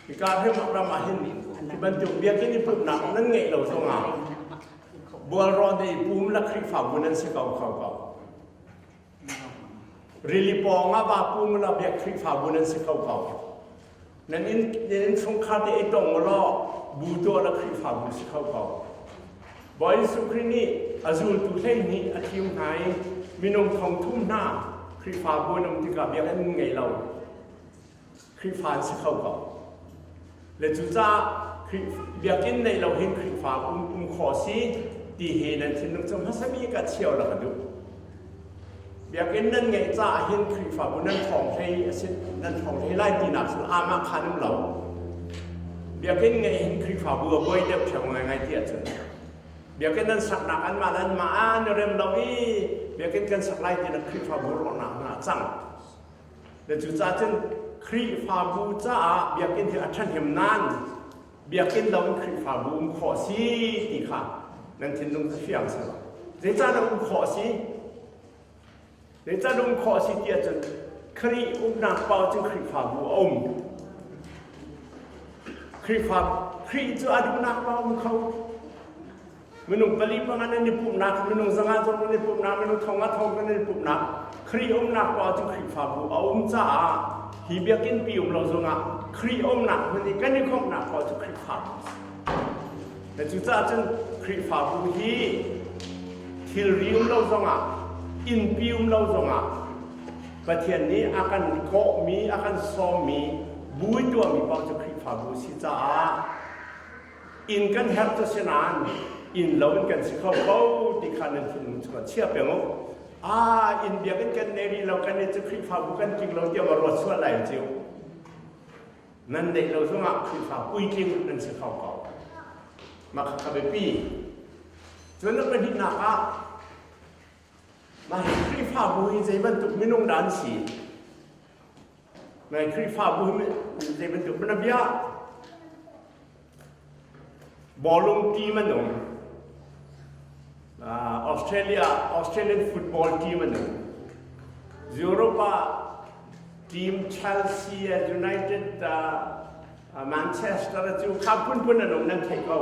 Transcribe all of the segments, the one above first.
Hika ram ah hin hi bantuk biakinn i pumhnak nan ngeih lo zongah bualrawn te i pum le Khrihfabu nan si ko kho ko. Rili pawng ah va pum la biak Khrihfabu nan si kho ko. Nan inn nan innchungkhar te i tong law bu tuah la Khrihfabu si kho ko. Bawi Jesuh Khrih nih a zultu 12 a thim hna i minung thong thum hna Khrihfabu an um tikah biakinn ngei lo. Khrihfa an si kho ko. Le cucaah biakinn neih lo hin Khrihfa um um khawh si ti hi nan thinlung cu hmasa bik ah chio la ka duh. Biakinn nan ngeih caah hin Khrihfabu nan thawng hlei a si nan thawng hlei lai tinak cu amah khan um lo. Biakinn ngeih hin Khrihfabu a buai deuh ṭheo ngaingai ti ahcun biakinn nan saknak anmah le anmah an i rem lo i biakinn kan sak lai tinak Khrihfabu rawhnak hna a cang. Le cucaah cun Khrihfabu caah biakinn hi a ṭhahnem nain biakinn lo in Khrihfabu um khawh a si ti kha nan thinlung cu fiang seh. Zeicahdah um khawh a si? Zeicahdah um khawh a si ti ahcun Khrih umnak paoh cu Khrihfabu a um. Khrihfa Khrih cu a duhnak paoh um kho. Minung pali panga nan i pumhnak, minung zanga zong nan i pumhnak, minung thong ah thong nan i pumhnak, Khrih umnak paoh cu Khrihfabu a um caah hi biakinn pi um lo zongah Khrih umnak hmun i kan i khawmhnak paoh cu Khrihfabu a si. Na cucaah cun Khrihfabu hi thilri um lo zongah, innpi um lo zongah Pathian nih a kan kawhmi, a kan sawmmi, bui tuahmi paoh cu Khrihfabu a si caah Inn kan herh cu si nain inn lo in kan si kho ko ti kha nan thinlung chungah chia peng u. Ah, inn biakinn kan nei rih lo, kan i cu Khrihfabu kan tling lo tiah ma ruat sual lai ciu. Nan neih lo zongah Khrihfa puitling nan si kho ko. Mah kha ka biapi. Cun na pahnihnak ah mah hi Khrihfabu hi zei bantuk minung dah an si? Nai Khrihfabu hi zei bantuk mana bia bawlung team an um. Australia Australian football team an um. Europa team Chelsea United Manchester cu kha phunphun an um nan theih ko.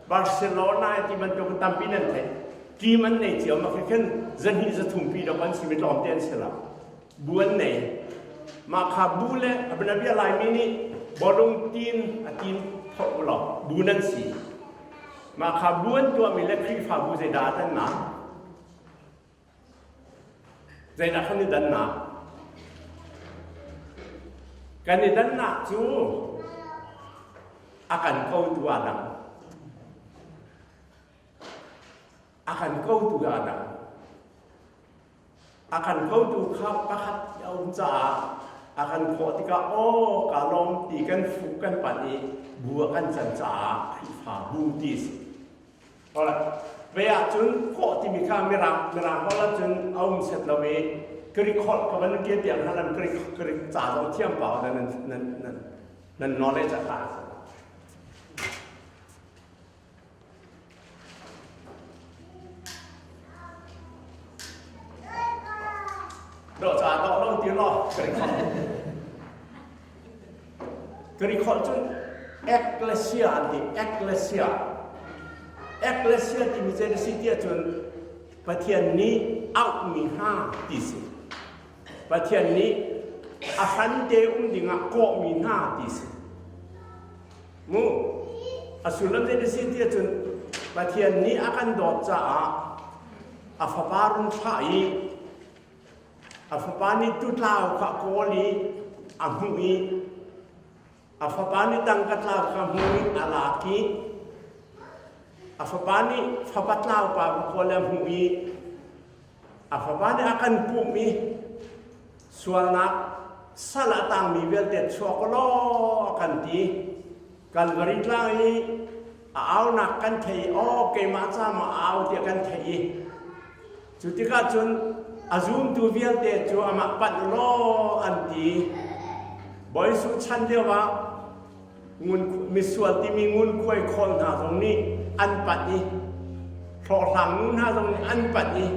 Barcelona ti bantuk tampi nan theih. Team an nei cio ma khin zahnih zathum pi dok an si mi tlawmte an si lo. Bu an nei. Mah kha bu le a bianabia Laimi nih bawlung tin a tin thawh law bu nan si. Mah kha bu an tuahmi le Khrihfabu zeidah a dannak? Zeidah kan i dannak? Kan i dannak cu a kan kotu aa dang. A kan kotu aa dang. A kan kotu kha pakhat a um caah a kan khawh tikah aw ka lawm ti kan fuh kan panh i bu a kan can caah Khrihfa bu ti a si. Alright. Ve ahcun kawh timi kha mirang mirang holh ahcun a um set lo i Greek holh ka van tial tiang hna nan Greek Greek ca zong thiam pau nan nan nan nan knowledge a kha. Dawh ca dawh lo ti law ka ri khol. Ka ri khol cun ekklesia an ti ekklesia. Ekklesia timi zei na si ti ahcun Pathian nih auhmi hna ti si. Pathian nih a hrante um dingah kawhmi hna ti si. Mu a sullam zei na si ti ahcun Pathian nih a kan dawt caah a fapa run thlah i a fapa nih tutlau kha kawl i a hmuh i a fapa nih tangka tlau kha hmuh i a lak i a fapa nih fapa tlau pa kha kawl i a hmuh i A fapa nih a kan pumh i sualnak sal a tangmi vialte chuak law a kan ti. Kalvari tlang i a aunak kan thei aw keimah ca ma au tiah kan theih i cu tikah cun a zumtu vialte cu amah panh law an ti. Bawi Jesuh chan lio ah ngun misual timi ngunkhuai khawl hna zong nih an panh i hlawhhlang nu hna zong nih an panh i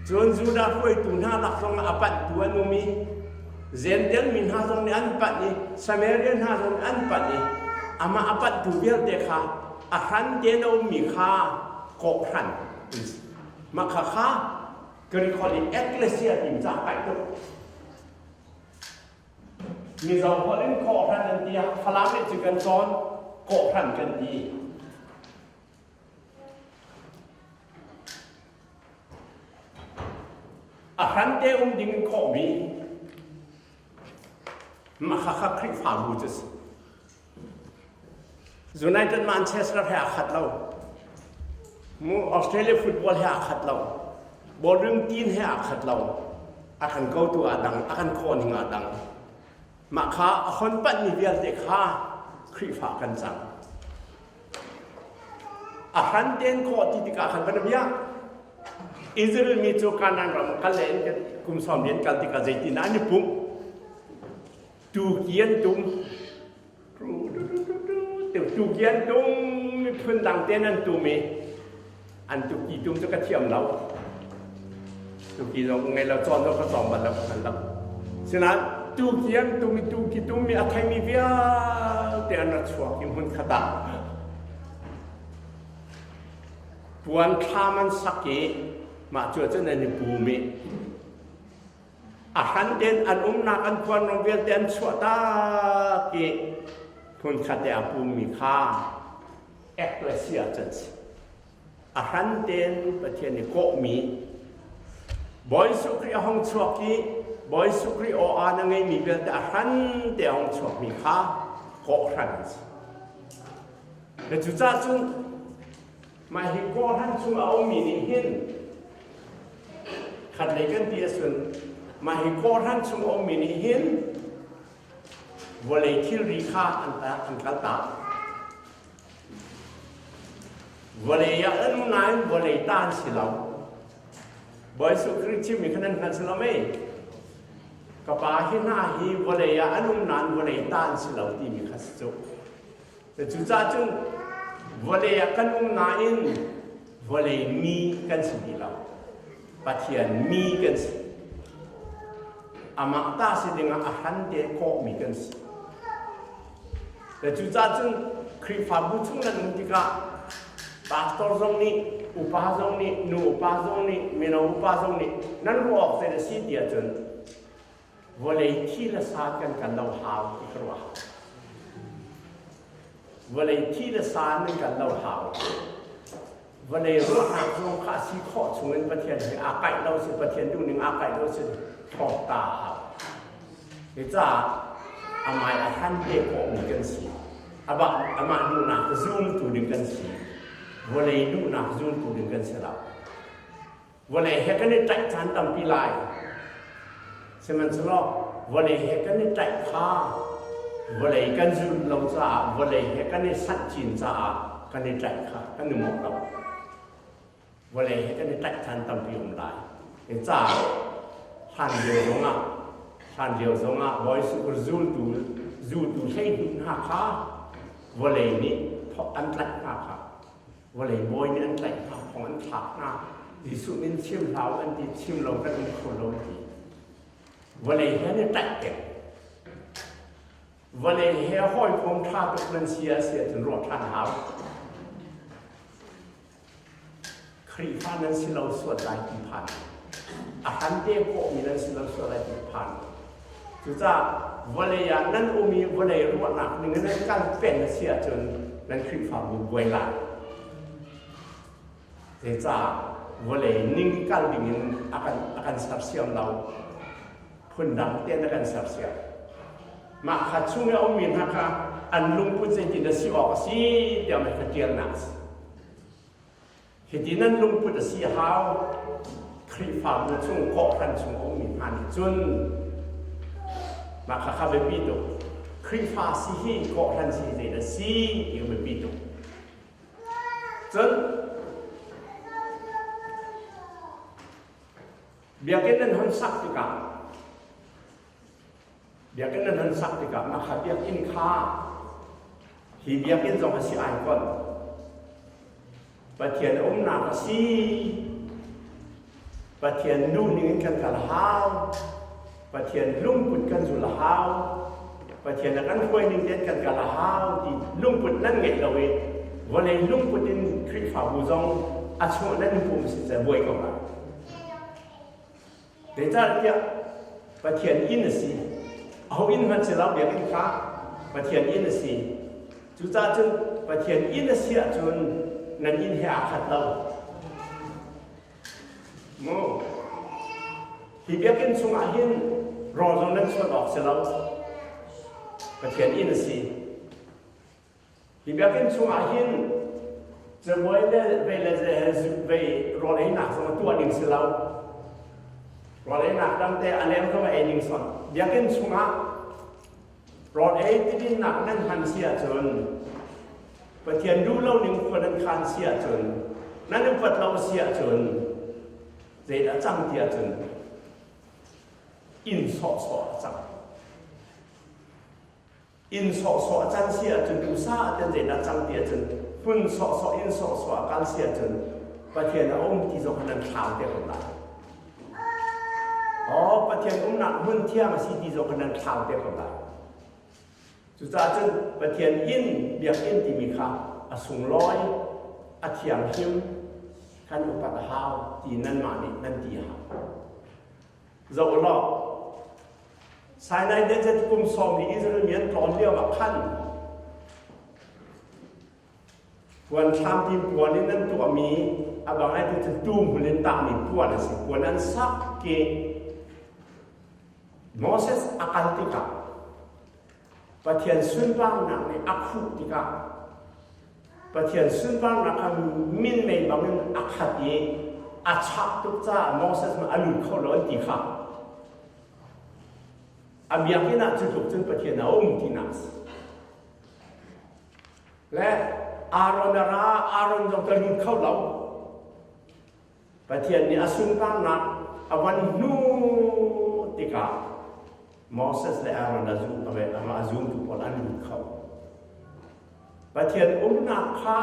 cun Judah hruaitu hna lak zong ah a panhtu an um i. Jentail mi hna zong nih an panh i Samaria hna zong nih an panh i amah a panhtu vialte kha a hran tein a ummi kha kawhhran an si. Mah kha kha Greek holh in ekklesia timi ca a kaih tuk. Mizo holh in kawhhran an ti ah Falam nih cu kan cawn kawhhran kan ti. A hrante um ding in khawhmi mah khakha Khrihfabu cu si. United Manchester he aa khat lo. Mu Australia football he aa khat lo. Ballroom team he aa khat lo. A kan kotu aa dang, a kan khawh ning aa dang. Mah kha a hon panhmi vialte kha Khrihfa kan cang. A hran tein khawh ti tikah khan van bia. Israel mi cu Kanaan ram kal le in kum sawm rian kal tikah zeitin an i pumh. Tuki an tum. Tuki an tum miphun dang tein an tum i an tuki tum cu ka thiam lo. Tuki zong ngei lo cawn zong ka cawng bal lo ka hngal lo. Sinain tuki an tum i tuki tum mi a theimi vialte an ra chuak i hmun khat ah puan thlam an sak i mah cu cun an i pum i a hran tein an umnak an khuanrong vialte an chuah tak i hmunkhat te a pummi kha ekklesia cu an si. A hran tein Pathian i kawhmi Bawi Jesuh Khrih a hung chuak i Bawi Jesuh Khrih aw aan a ngeimi vialte a hran te a hung chuakmi kha kawhhran an si. Cucaah cun Mah hi kawhhran chung a ummi nih hin khatlei kan ti ahcun mah hi kawhhran chung a ummi nih hin vawlei thilri kha an an kaltak. Vawlei ah an um nain vawlei ta an si lo. Bawi Jesuh Khrih chimmi kha nan hngalh si lo mei? Ka pa hi hna hi vawlei ah an um nain vawlei ta an si lo timi kha si cu. Cucaah cun vawlei ah kan um nain vawlei mi kan si ti lo. Pathian mi kan si. Amah ta si dingah a hran te kawhmi kan si. Cucaah cun Khrihfabu chung nan um tikah pastor zong nih, upa zong nih, nu upa zong nih, mino upa zong nih nan ruah awk zei a si ti ahcun Vawlei thi le sa kan kan lo hau ti ka ruah. Vawlei thi le sa nan kan lo hau. Vawlei ruahnak zong kha a si khawh chungin Pathian he aa kaih lo si Pathian duhning aa kaih lo si thawk ta hau. Cucaah amai a hran te khawhmi kan si. Amah amah duhnak zultu ding kan si. Vawlei duhnak zultu ding kan si lo. Vawlei he kan i ṭaih caan tampi lai. Sihmanhsehlaw vawlei he kan i ṭaih kha vawlei kan zulh lo caah vawlei he kan i sanh cin caah kan i ṭaih kha kan i mawh lo. Vawlei he kan i ṭaih caan tampi um lai. Caah hlan lio zongah hlan lio zongah Bawi Jesuh zultu zultu 12 hna kha vawlei nih an tlaih hna kha Vawlei bawi nih an tlaih hna, thong an thlak hna. Jesuh min chim hlah u an ti, chim lo kan um kho lo an ti. Vawlei he an i tlaih peng. Vawlei he hawikom ṭha tuk nan si a si ahcun ruah ṭhan hau. Khrihfa nan si lo sual lai ti phan. A hran te kawhmi nan si lo sual lai ti phan. Cucaah vawlei ah nan um i vawlei ruahnak ning in nan kal peng a si ahcun nan Khrihfabu buai lai. Zeicah vawlei ning kal ding in a kan, a kan sersiam lo. Phundang tein a kan sersiam. Mah kha chung i a ummi hna kha an lungput zeitin a si awk a si tiah mei kha ṭialnak a si. Hiti nan lungput a si hau. Khrihfabu chung kawhhran chung a ummi hna nih cun mah kha kha biapi tuk. Khrihfa si hi kawhhran si hi zeidah si ti a biapi tuk. Cun biakinn nan hon sak tikah Biakinn nan hon sak tikah mah kha biakinn kha hi biakinn zong a si ai kon. Pathian umnak a si. Pathian duhning in kan kal hau. Pathian lungput kan zul a hau. Pathian a kan hruai ning tein kan kal a hau ti lungput nan ngeih lo i vawlei lungput in Khrihfabu zong a chuah nan pum si ce buai ko lai. Zeicahtiah Pathian inn a si. Aho inn hmanh si lo biakinn kha Pathian inn a si. Cucaah cun Pathian inn a si ahcun nan inn he aa khat lo. Mu. Hi biakinn chungah hin rawl zong nan chuan awk si lo. Pathian inn a si. Hi biakinn chungah hin cabuai le vei le vei rawl einak zong a tuah ding si lo. Rawl einak dang te a leng zong a ei ding son. Biakinn chungah rawl ei tidinnak nan hman si ahcun Pathian duh lo ning khua nan khan si ahcun nan upat lo si ahcun zeidah cang ti ahcun inn sawhsawh a cang. Inn sawhsawh a can si ahcun duhsah ten zeidah cang ti ahcun hmun sawhsawh inn sawhsawh a kal si ahcun Pathian a um ti zong nan thlau te ko lai. Oh, Pathian umnak hmun thiang a si ti zong nan thlau te ko lai. Cucaah cun Pathian inn biakinn timi kha a sunglawi, a thianghlim, kan upat a hau ti nanmah nih nan ti a hau. Zoh law, Sinai Desert kum sawm li Israel mi an tlawn lio ah khan puan thlam ti puan in an tuahmi a bang ai ti cu tuu in tahmi puan a si. Puan an sak ki Moses a kal tikah Pathian sunparnak nih a khuh tikah Pathian sunparnak kha minmei bangin a khat i a chah tuk caah Moses a lut kho lo an ti kha. A biakinn ah cu tluk cun Pathian a um tinak a si. Le Aaron a ra, Aaron zong ka lut kho lo. Pathian nih a sunparnak a van hnu tikah Moses le Aaron a zum a zumtu pawl an lut kho. Pathian umnak kha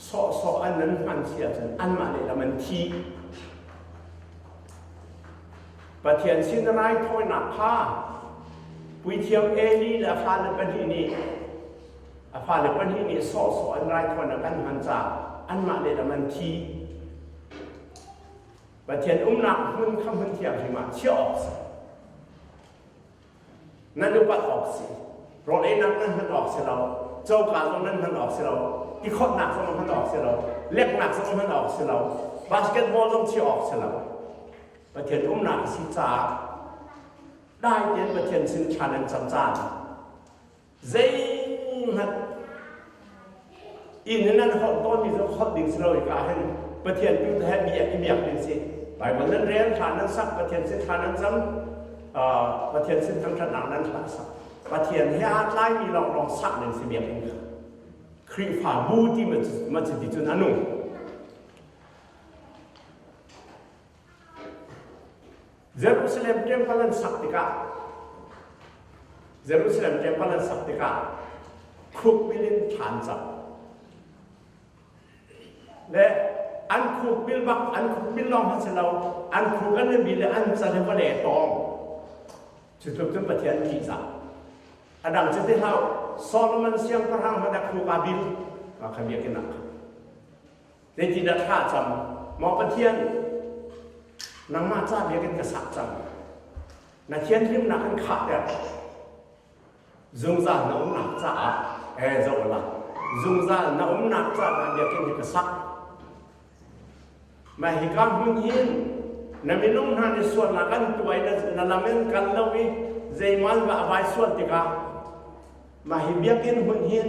sawhsawh an nan hman si ahcun anmah lehlam an thi. Pathian sin raithawinak kha puithiam Eli le a fale pahnih nih a fale pahnih nih sawhsawh an raithawinak an hman caah anmah lehlam an thi. Pathian umnak hmun kha hmun thianghlim ah chiah awk si. Nan upat awk si. Rawl einak nan hman awk si lo. Coka zong nan hman awk si lo. Tikhawtnak zong hman awk si lo. Leknak zong hman awk si lo. Basketball zong chiah awk si lo. Pathian umnak a si caah dai tein Pathian sin thla nan cam caan zeihmanh inn in an holh tawnmi cu holh ding si lo i ka hin Pathian tu he biak i biak ding si Bible nan rel thla nan sak Pathian sin thla nan cam Pathian sin thangṭhatnak nan thla sak Pathian he aa tlaimi lawnglawng sak ding si biakinn kha Khrihfabu ti ma ti cun a nung Jerusalem temple an sak tikah Jerusalem temple an sak tikah khukbil in thlan cang. Le an khukbil bak an khukbil lawng hmanh si lo an khuk an bil le an cal hi vawlei tawng. Cu tluk cun Pathian ṭihzah. A dang cu ti hlah Solomon siangpahrang hmanh a khuk aa bil. Mah kha biakinn ah khan. Zeitindah thla cam? Maw Pathian, nangmah ca biakinn ka sak cang. Na thianhlimnak in khahter. Zungzal na umnak caah, eh zoh la, zungzal na umnak caah biakinn hi ka sak. Mah hika hmun hin na minung hna nih sualnak an tuah i na lam in kal lo i zeimal va a vai sual tikah Mah hi biakinn hmun hin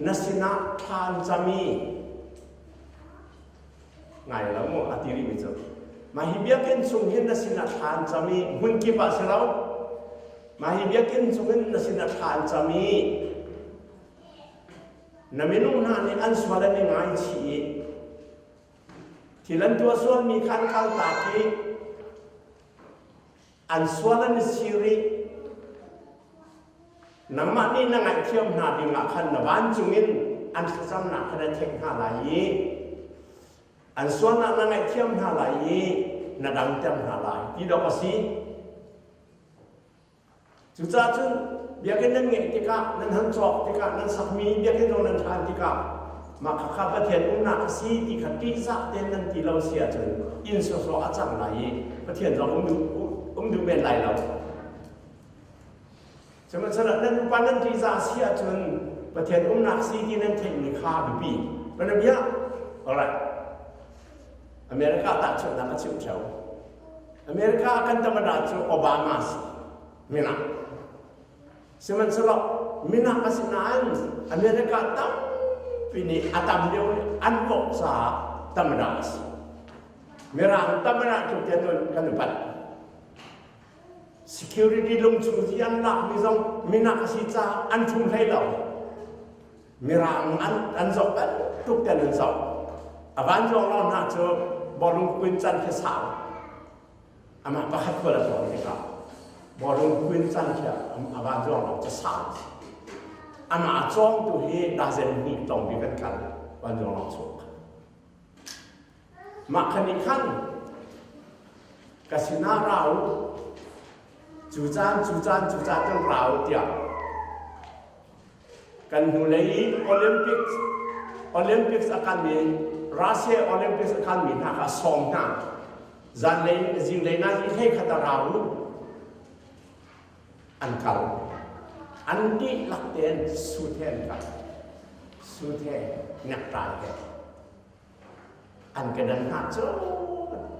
na sinah thla an cam i ngai lo mu a ti rihmi cu mah hi biakinn chung hin na sinah thla an cam i hmun kip ah si lo mah hi biakinn chung hin na sinah thla an cam i na minung hna nih an sual an i ngaichih i thil an tuah sualmi kha an kaltak i An sual an i sir i nangmah nih na ngaihthiam hna dingah khan na vancung in an thlacamnak kha na theih hna lai i an sualnak na ngaihthiam hna lai i na damter hna lai ti dawk a si. Cucaah cun biakinn nan ngeih tikah, nan han cawk tikah, nan sakmi biakinn zong nan hlan tikah mah khakha Pathian umnak a si ti kha ṭihzah tein nan ti lo si ahcun inn sawsawh a cang lai i Pathian zong um duh, um duh men lai lo. Sihmanhsehlaw nan upa nan ṭihzah a si ahcun Pathian umnak si ti nan theihmi kha biapi. Mana bia? Alright. America tahchunhnak a chim ṭheo. America kan tamada cu Obama si. Minak. Sihmanhsehlaw minak a si nain America tampi nih a tam deuh nih an bawmh caah tamada a si. Mirang tamada tluk tiah kan upat. Security lungchung zi an lakmi zong minak a si caah an ṭhum hlei lo. Mirang an, an zoh bantuk ten an zoh. A vanzuang lo hna cu bawlung kuin can khi sau. Amah pakhat khual a tlawn tikah bawlung kuin can khi a vanzuang lo cu sau. Amah a cawngtu hi dazen hnih tong bi kan kal vanzuang lo chung. Mah khan nih khan ka sinah ra u, cu caan, cu caan, cu caan cun ra u tiah kan hnulei i Olympics Olympics a kalmi Russia Olympics a kalmi hna kha sawm hna. Zanlei zinglei nazi hlei khat a ra u. An kal. An dihlak tein suit he an kal. Suit he necktie he. An kedan hna cu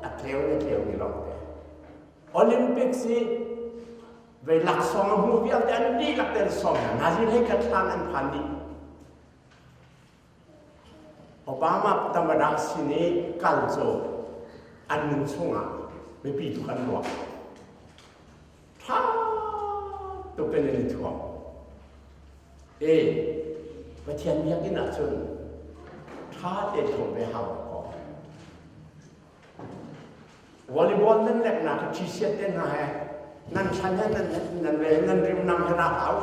a tleu le tleu mi lawngte. Olympics hi vei laksawng a hmu vialte an dihlak tein sawm hna. Nazi hlei khat hlan an phan dih. Obama tamada sin i kal cu an nun chungah mipi tu kan ruah. Ṭha tuk in an i thuam. E, Pathian biakinn ahcun ṭha tein thuam ve hau ko. Volleyball nan leknak hi ṭhisiat te hna he nan thlan he nan nan ve nan rimnam he rak hau.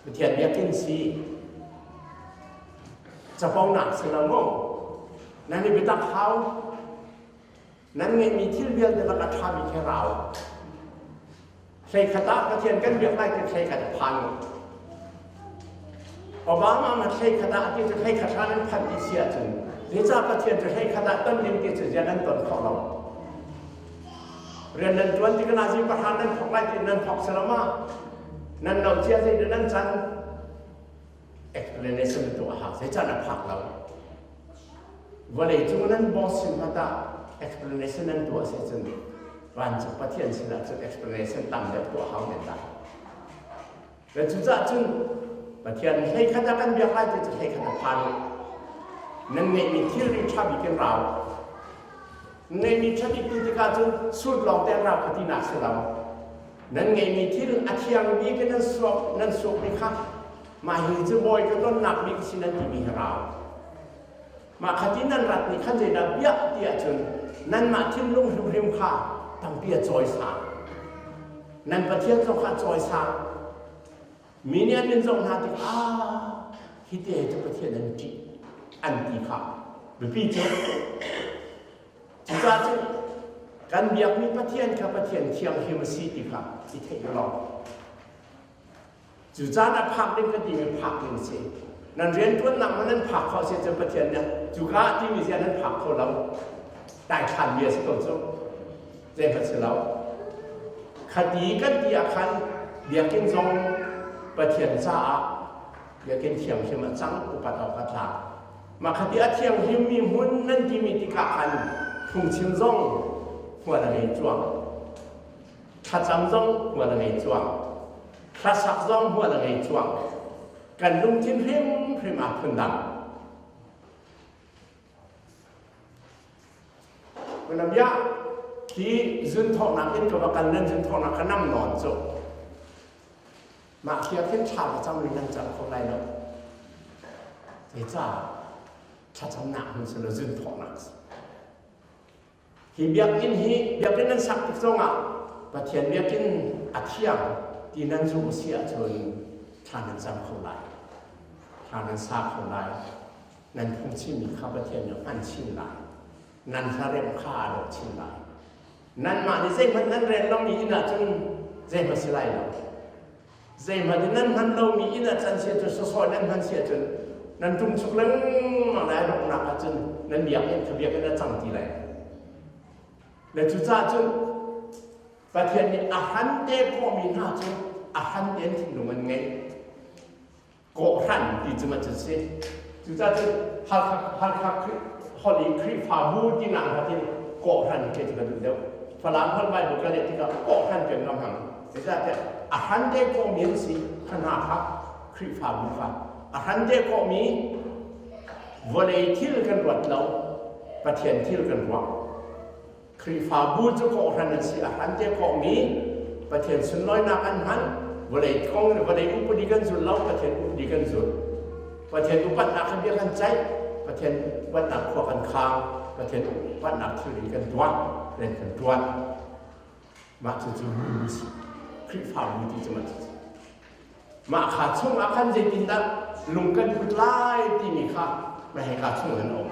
Pathian biakinn si caponak si lo maw? Nan i biatak hau. Nan ngeihmi thil vialte lak a ṭhami khi rau. Hleikhat ah Pathian kan biak lai ti hleikhat a phan. Obama ma hleikhat ah ti cu hleikhat hlan an phanh ti si ahcun zeicah Pathian cu hleikhat ah ton ding ti cu ziah nan ton khawh lo. Rian nan ṭuan tik nazi pahra nan thawk lai ti nan thawk si lo ma? Nan lo cia zei nan can? Explanation tu a hak zeicah na phak lo? Vawleicung nan boss sin hmanh ah explanation nan tuah si cun vancung Pathian sinah cun explanation tam deuh tuah hau men lai. Le cucaah cun Pathian hleikhat ah kan biak lai ti cu hleikhat a phan. Nan ngeihmi thilri ṭha bik in rau. Ngeihmi ṭha bik ti tikah cun sut lawng te rau ka tinak si lo. Nan ngeihmi thil a thiang bik in nan suak nan suakmi kha mah hi cu bawi ka tonnak bik si nan timi hi rau. Mah kha ti nan rat nih khan zeidah biak ti ahcun nanmah thinlung hrimhrim kha tampi a cawisang. Nan Pathian zong kha a cawisang. Mi nih an min zong hna tik ah hi te cu Pathian an ṭih an ti kha biapi cu. Cucaah cun kan biakmi Pathian kha Pathian thianghlim a si ti kha i theih law. Cu caan ah phak ding kan timi phak ding a si. Nan rianṭuannak ma nan phak khawh si cun Pathian nih cuka ah timi zia nan phak kho lo. Daithlan bia si ko cu. Zeihmanh si lo. Khati kan ti ah khan biakinn zong Pathian caah biakinn thianghlim a cang upat awk a tlak. Mah khati a thianghlimmi hmun nan timi tikah khan phungchim zong hmual a ngei cuang. Thlacam zong hmual a ngei cuang. Hlasak zong hmual a ngei cuang. Kan lungthin hrimhrim aa phundang. Kunabia khi zunthawknak in ka va kal nan zunthawknak ka nam nawn cu. Mah khi ah khin thla ka cam ri nan cam kho lai lo. Zeicah thlacamnak hun si lo zunthawknak si. Hi biakinn hi biakinn nan sak tik zongah Pathian biakinn a thiang ti nan zumh si ahcun thla nan cam kho lai. Thla nan sa kho lai. Nan phungchimmi kha Pathian nih a hman chin lai. Nan hlaremh kha aa dawh chin lai. Nanmah nih zeihmanh nan rel lomi inn ahcun. Zeihmanh si lai lo. Zeihmanh in nan hman lomi inn ah can si ahcun sawsawh nan hman si ahcun nan ṭumchuk lengmang lai rawknak ahcun nan biakinn kha biakinn a cang ti lai. Le cucaah cun Pathian nih a hrante khawhmi hna cu a hrante in thinlung an ngei. Kawhhran ti cu ma cu si. Cucaah cun Halkha Halkha holh i Khrihfabu tinak hna kawhhran khi cu ka duh deuh. Falam holh Bible ka leh tikah kawhhran kan ka hmang. Zeicahtiah a hrante khawhmi an si kha hna kha Khrihfabu kha a hrante khawhmi vawlei thil kan ruat lo Pathian thil kan ruah. Khrihfabu cu kawhhran an si, a hran te khawhmi Pathian sunlawinak an hman, vawlei kong vawlei upadi kan zul lo, Pathian upadi kan zul. Pathian upatnak kha bia kan ceih, Pathian upatnak khua kan khang, Pathian upatnak thilri kan tuah, rian kan tuan. Mah cu cu bu si. Khrihfabu ti cu mah cu. Mah kha chung ah khan zeitindah lung kan put lai timi kha na heka chung an um.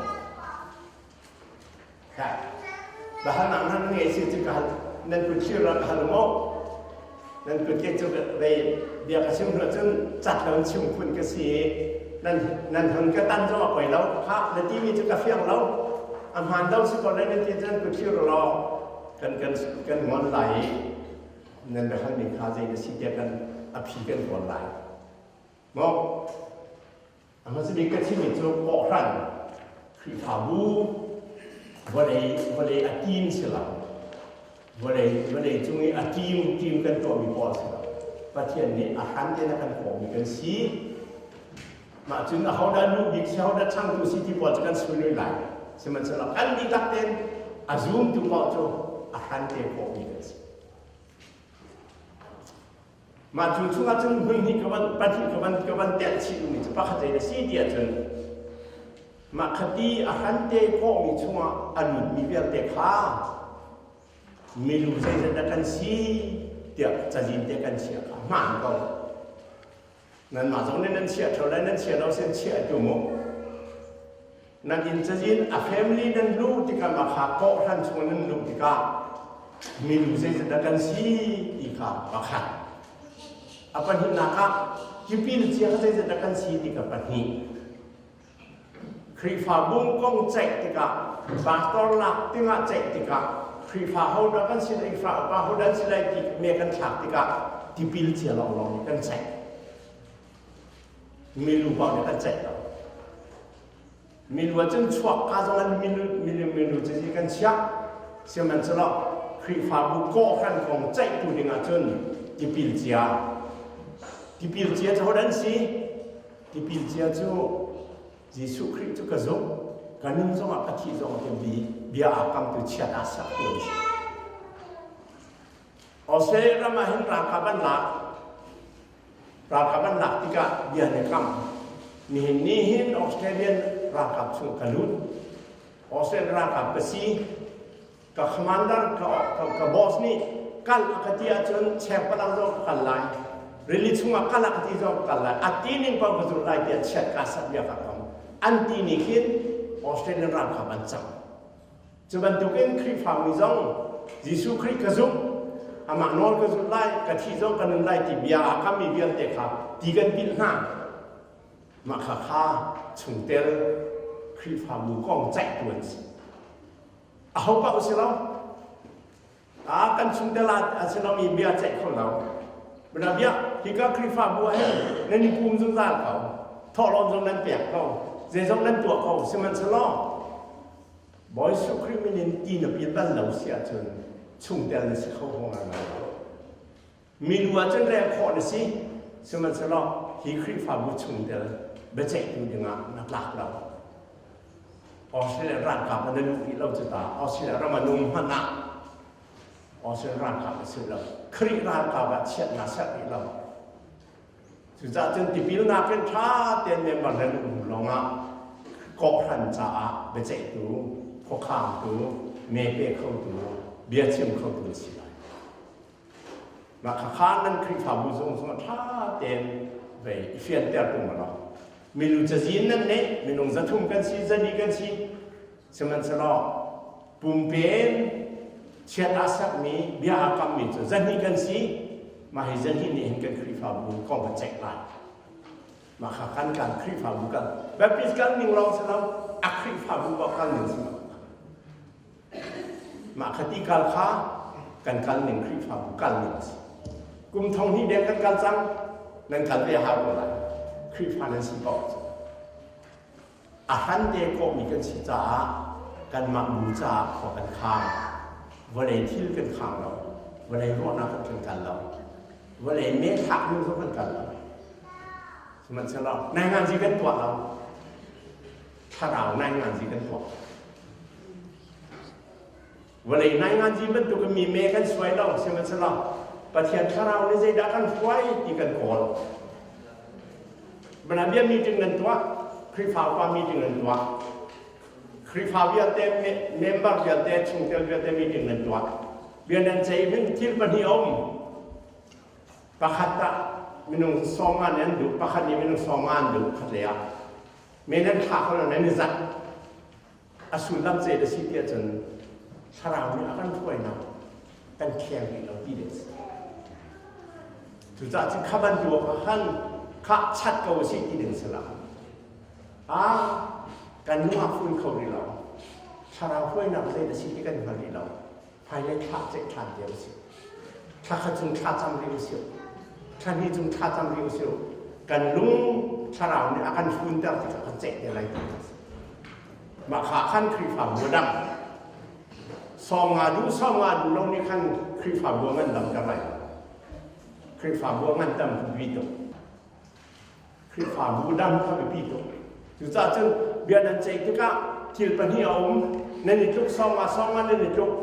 Bahan nan ngei si cu ka nan kut thlir ah ka hal maw? Nan kut ke cu vei bia ka chim hnu cun cat lo in chim phun ka si i nan nan hun ka tan zong a poi lo. Kha na timi cu ka fiang lo. A hmaan lo si ko lai nan ti cun kut thlir law kan kan kan ngon lai i nan biahalmi kha zei na si tiah kan a phi kan kawl lai. Maw? A hmasa bik ka chimmi cu kawhhran Khrihfabu vawlei vawlei a team si lo. Vawlei vawlei cung i a team team kan tuahmi pawl si lo. Pathian nih a hran tein a kan kawhmi kan si. Mah cun ahodah nu bik si ahodah changtu si ti pawl cu kan sunui lai. Sihmanhsehlaw kan dihlak tein a zumtu paoh cu a hran te kawhmi kan si. Mah cu chungah cun hmun hnih ka van pahnih ka van ka van telh chih duhmi cu pakhat zei na si ti ahcun mah khati a hrante kawhmi chungah a lutmi vialte kha milu zeizat dah kan si tiah cazin te kan chiah kha hmaan ko. Nanmah zong nih nan chiah ṭheo lai nan chia lo sin chiah tu mu. Nan inn cazin a family nan luh tikah mah kha kawhhran chung nan luh tikah milu zeizat dah kan si ti kha pakhat. A pahnihnak ah tipil cia kha zeizat dah kan si ti kha pahnih. Khrihfabu kong ceih tikah pastor lak tingah ceih tikah Khrihfa hodah kan si lai Khrihfa upa hodah an si lai ti me kan thlak tikah tipil cia lawnglawng nih kan ceih. Milu paoh nih kan ceih lo. Milu ah cun chuak ka zong an milu milu milu cu kan chiah. Sihmanhsehlaw Khrihfabu kawhhran kong ceihtu ding ah cun tipil cia. Tipil cia cu hodah an si? Tipil cia cu Jesuh Khrih cu ka zumh, ka nun zongah ka thih zongah ka bi, bia aa kamtu chiat aa saktu an si. Australia ram ah hin ralkap an lak. Ralkap an lak tikah bia an i kam. Nihin ni hin Australian ralkap chung ka lut. Australian ralkap ka si. Ka commander ka, ka, ka boss nih kal a ka ti ahcun chengpalang zong ka kal lai. Rili chungah kal a ka ti zong ka kal lai. A ti ning paoh ka zulh lai tiah chiat ka sat bia ka kam. An ti nih khin Australian ralkap an cang. Cu bantukin Khrihfami zong Jesuh Khrih ka zumh, amah nawl ka zulh lai, ka thih zong ka nun lai ti bia aa kammi vialte kha ti kan bilh hna. Mah kha kha chungtel Khrihfabu kong ceihtu an si. Aho paoh si lo. A kan chungtel ah a si lomi bia ceih kho lo. Bia bia hika Khrihfabu ah hin nan i pum zungzal ko. Thawhlawm zong nan pek ko. Zeizong nan tuah ko. Sihmanhsehlaw Bawi Jesuh Khrih min in ti na pil bal lo si ahcun chungtel na si kho hong lai lo. Milu ah cun rel khawh na si, sihmanhsehlaw hi Khrihfabu chungtel biaceihtu dingah na tlak lo. Australia ralkap ah na luh rih lo cu ta. Australia ram ah nung hmanh ah Australia ralkap na si lo. Khrih ralkap ah chiat naa serh rih lo. Cucaah cun tipilnak in ṭha tein member nan um lawngah kawhhran caah biaceihtu, khuakhangtu, mepe khotu, biachim khotu na si lai. Mah khakha nan Khrihfabu zung zong ṭha tein vei i fianter tung law milu cazin nan neih minung 300 kan si 200 kan si sihmanhsehlaw pumpen chiat aa sakmi bia aa kammi cu 200 kan si. Mah hi zan hi nih hin kan Khrihfabu kong kan ceih lai. Mah kha kan kan Khrihfabu kan Baptist kan ning lawng si lo, a Khrihfabu bak kan ning si lo. Mah kha ti kal kha kan kal ning Khrihfabu kal ning si. Kum thong hnih deng kan kal cang, nan kal ve hau ko lai. Khrihfa nan si paoh cu. A hran te kawhmi kan si caah kanmah bu caah khua kan khang. Vawlei thil kan khang lo. Vawlei ruahnak kan kan kal lo. Vawlei methlak nu zong kan kal lo. Sihmanhsehlaw nainganzi kan tuah lo. Thlarau nainganzi kan tuah. Vawlei nainganzi bantuk in mi me kan suai lo. Sihmanhsehlaw Pathian thlarau nih zeidah kan hruai ti kan kawl. Banabia meeting nan tuah, Khrihfa upa meeting nan tuah. Khrihfa vialte member vialte chungtel vialte meeting nan tuah. Bia nan ceih hin thil pahnih a um. Pakhat ah minung sawm an an duh, pakhat nih minung sawm an duh khat lei ah. Me nan thlah kho lo nan i zat. A sullam zei a si ti ahcun thlarau nih a kan hruainak kan kheng rih lo ti ding a si. Cucaah cun kha bantuk ah khan kha chat ko a si ti ding si lo. Ah, kan lung a fun kho rih lo. Thlarau hruainak zei a si ti kan hngal rih lo. Hmailei thla ceih ṭhan te a si. Thla khat chung thla cam rih usih. Thla hnih chung thla cam rih usih. Kan lung thlarau nih a kan funter tikah kan ceih te lai ti a si. Mah kha khan Khrihfabu a dang. Sawm nga duh sawm nga duh lo nih khan Khrihfabu a ngan damter lai. Khrihfabu a ngan dam biapi tuk. Khrihfabu dam kha biapi tuk. Cucaah cun bia nan ceih tikah thil pahnih a um. Nan i tluk sawm nga sawm nga nan i tluk.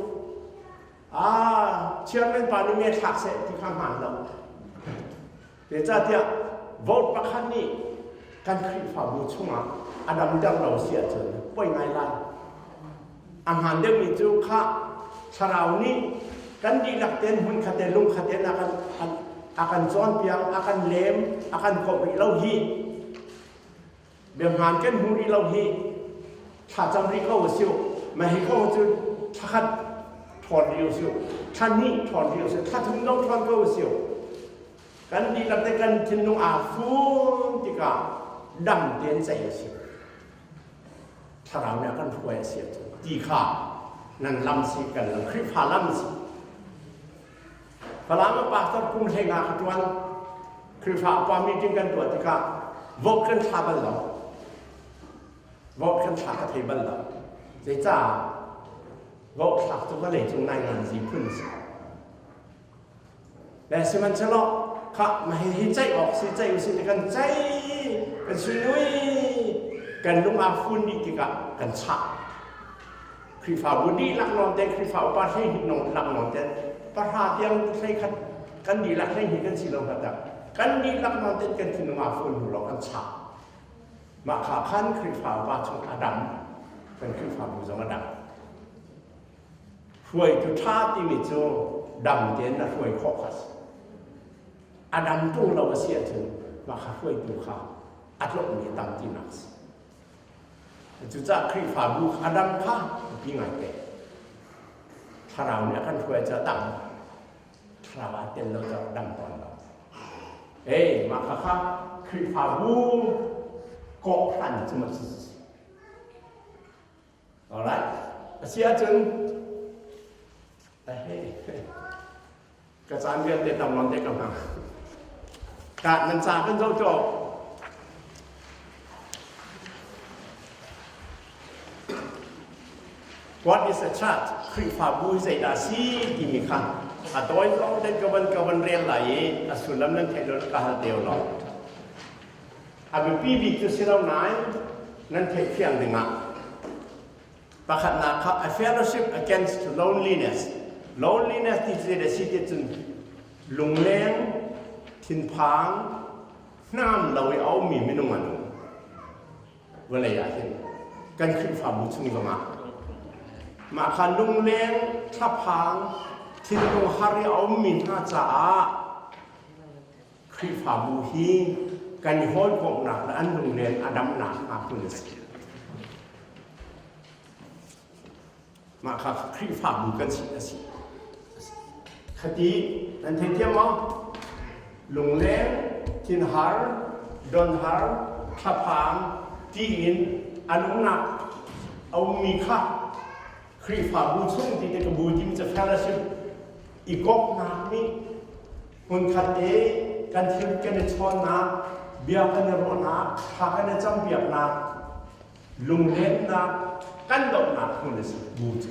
Ah, chairman pa nih me thlak seh ti kha hmaan lo. Zeicahtiah vote pakhat nih kan Khrihfabu chungah a damter lo si ahcun poi ngai lai. A hmaan deuhmi cu kha thlarau nih kan dihlak tein hmunkhat te lungkhat tein a kan a kan cawnpiak, a kan lem, a kan komh rih lo hi. Biahmaan kan hmu rih lo hi thlacam rih ko usih. Mah hi kong cu thlakhat ṭhawn rih usih. Thla hnih ṭhawn rih usih. Thla thum zong ṭhawn ko usih. Kan dihlak te kan thinlung aa fun tikah dam tein ceih a si. Thlarau nih a kan hruai a si ahcun ti kha nan lam si kan lam Khrihfa lam si. Falam ah pastor kum 15 ka ṭuan. Khrihfa upa meeting kan tuah tikah vote kan thla bal lo. Vote kan thla ka thei bal lo. Zeicah vote thlak cu vawlei cung nainganzi phun a si. Le sihmanhsehlaw kha mah hihi ceih awk si ceih usih ti kan ceih kan suinui kan lung aa fun dih tikah kan chah. Khrihfabu dihlak lawng te Khrihfa upa 12 nong lak lawng te pahra tiang 11 kan dihlak 12 kan si lo hna tak kan dihlak lawng te kan thinlung aa fun hnu lawng kan chah. Mah kha khan Khrihfa upa chung a dam kan Khrihfabu zong a dam. Hruaitu ṭha timi cu dam tein na hruai khawh kha a si. A dam ṭung lo a si ahcun mah kha hruaitu kha a tlawmmi a tam tinak a si. Cucaah Khrihfabu a dam kha biapi ngaite. Thlarau nih a kan hruai cu a tam. Thlarau aa tel lo cu a dam tawn lo. Ei, mah kha kha Khrihfabu kawhhran cu ma si. Alright. A si ahcun ka caan vialte tam lawng te ka hmang. Ka nan ca kan zoh cawk. What is a church? Khrihfabu zeidah si timi kha a tawi zong ten ka van ka van rel lai i a sullam nan theih lo ka hal te law. A biapi bik cu si lo nain nan theihfiang dingah pakhatnak kha a fellowship against loneliness. Loneliness ti cu zeidah si ti cun lungleng, thinphang, hnam lo i a ummi minung an um. Vawlei ah hin kan Khrihfabu chung zongah mah kha lungleng, thlaphang, thinlung har i a ummi hna caah Khrihfabu hi kan i hawikomhnak le an lunglen a damnak hnga hmun a si. Mah kha Khrihfabu kan si a si. Khati nan theithiam maw? Lungleng, thinhar, donhar, thlaphang tiin an umnak a ummi kha Khrihfabu chung ti te ka bu timi cu fellowship i komhnak nih hmunkhat te kan thil kan i chawnnak, bia kan i ruahnak, thla kan i campiaknak, lunglennak kan dohnak hmun a si bu cu.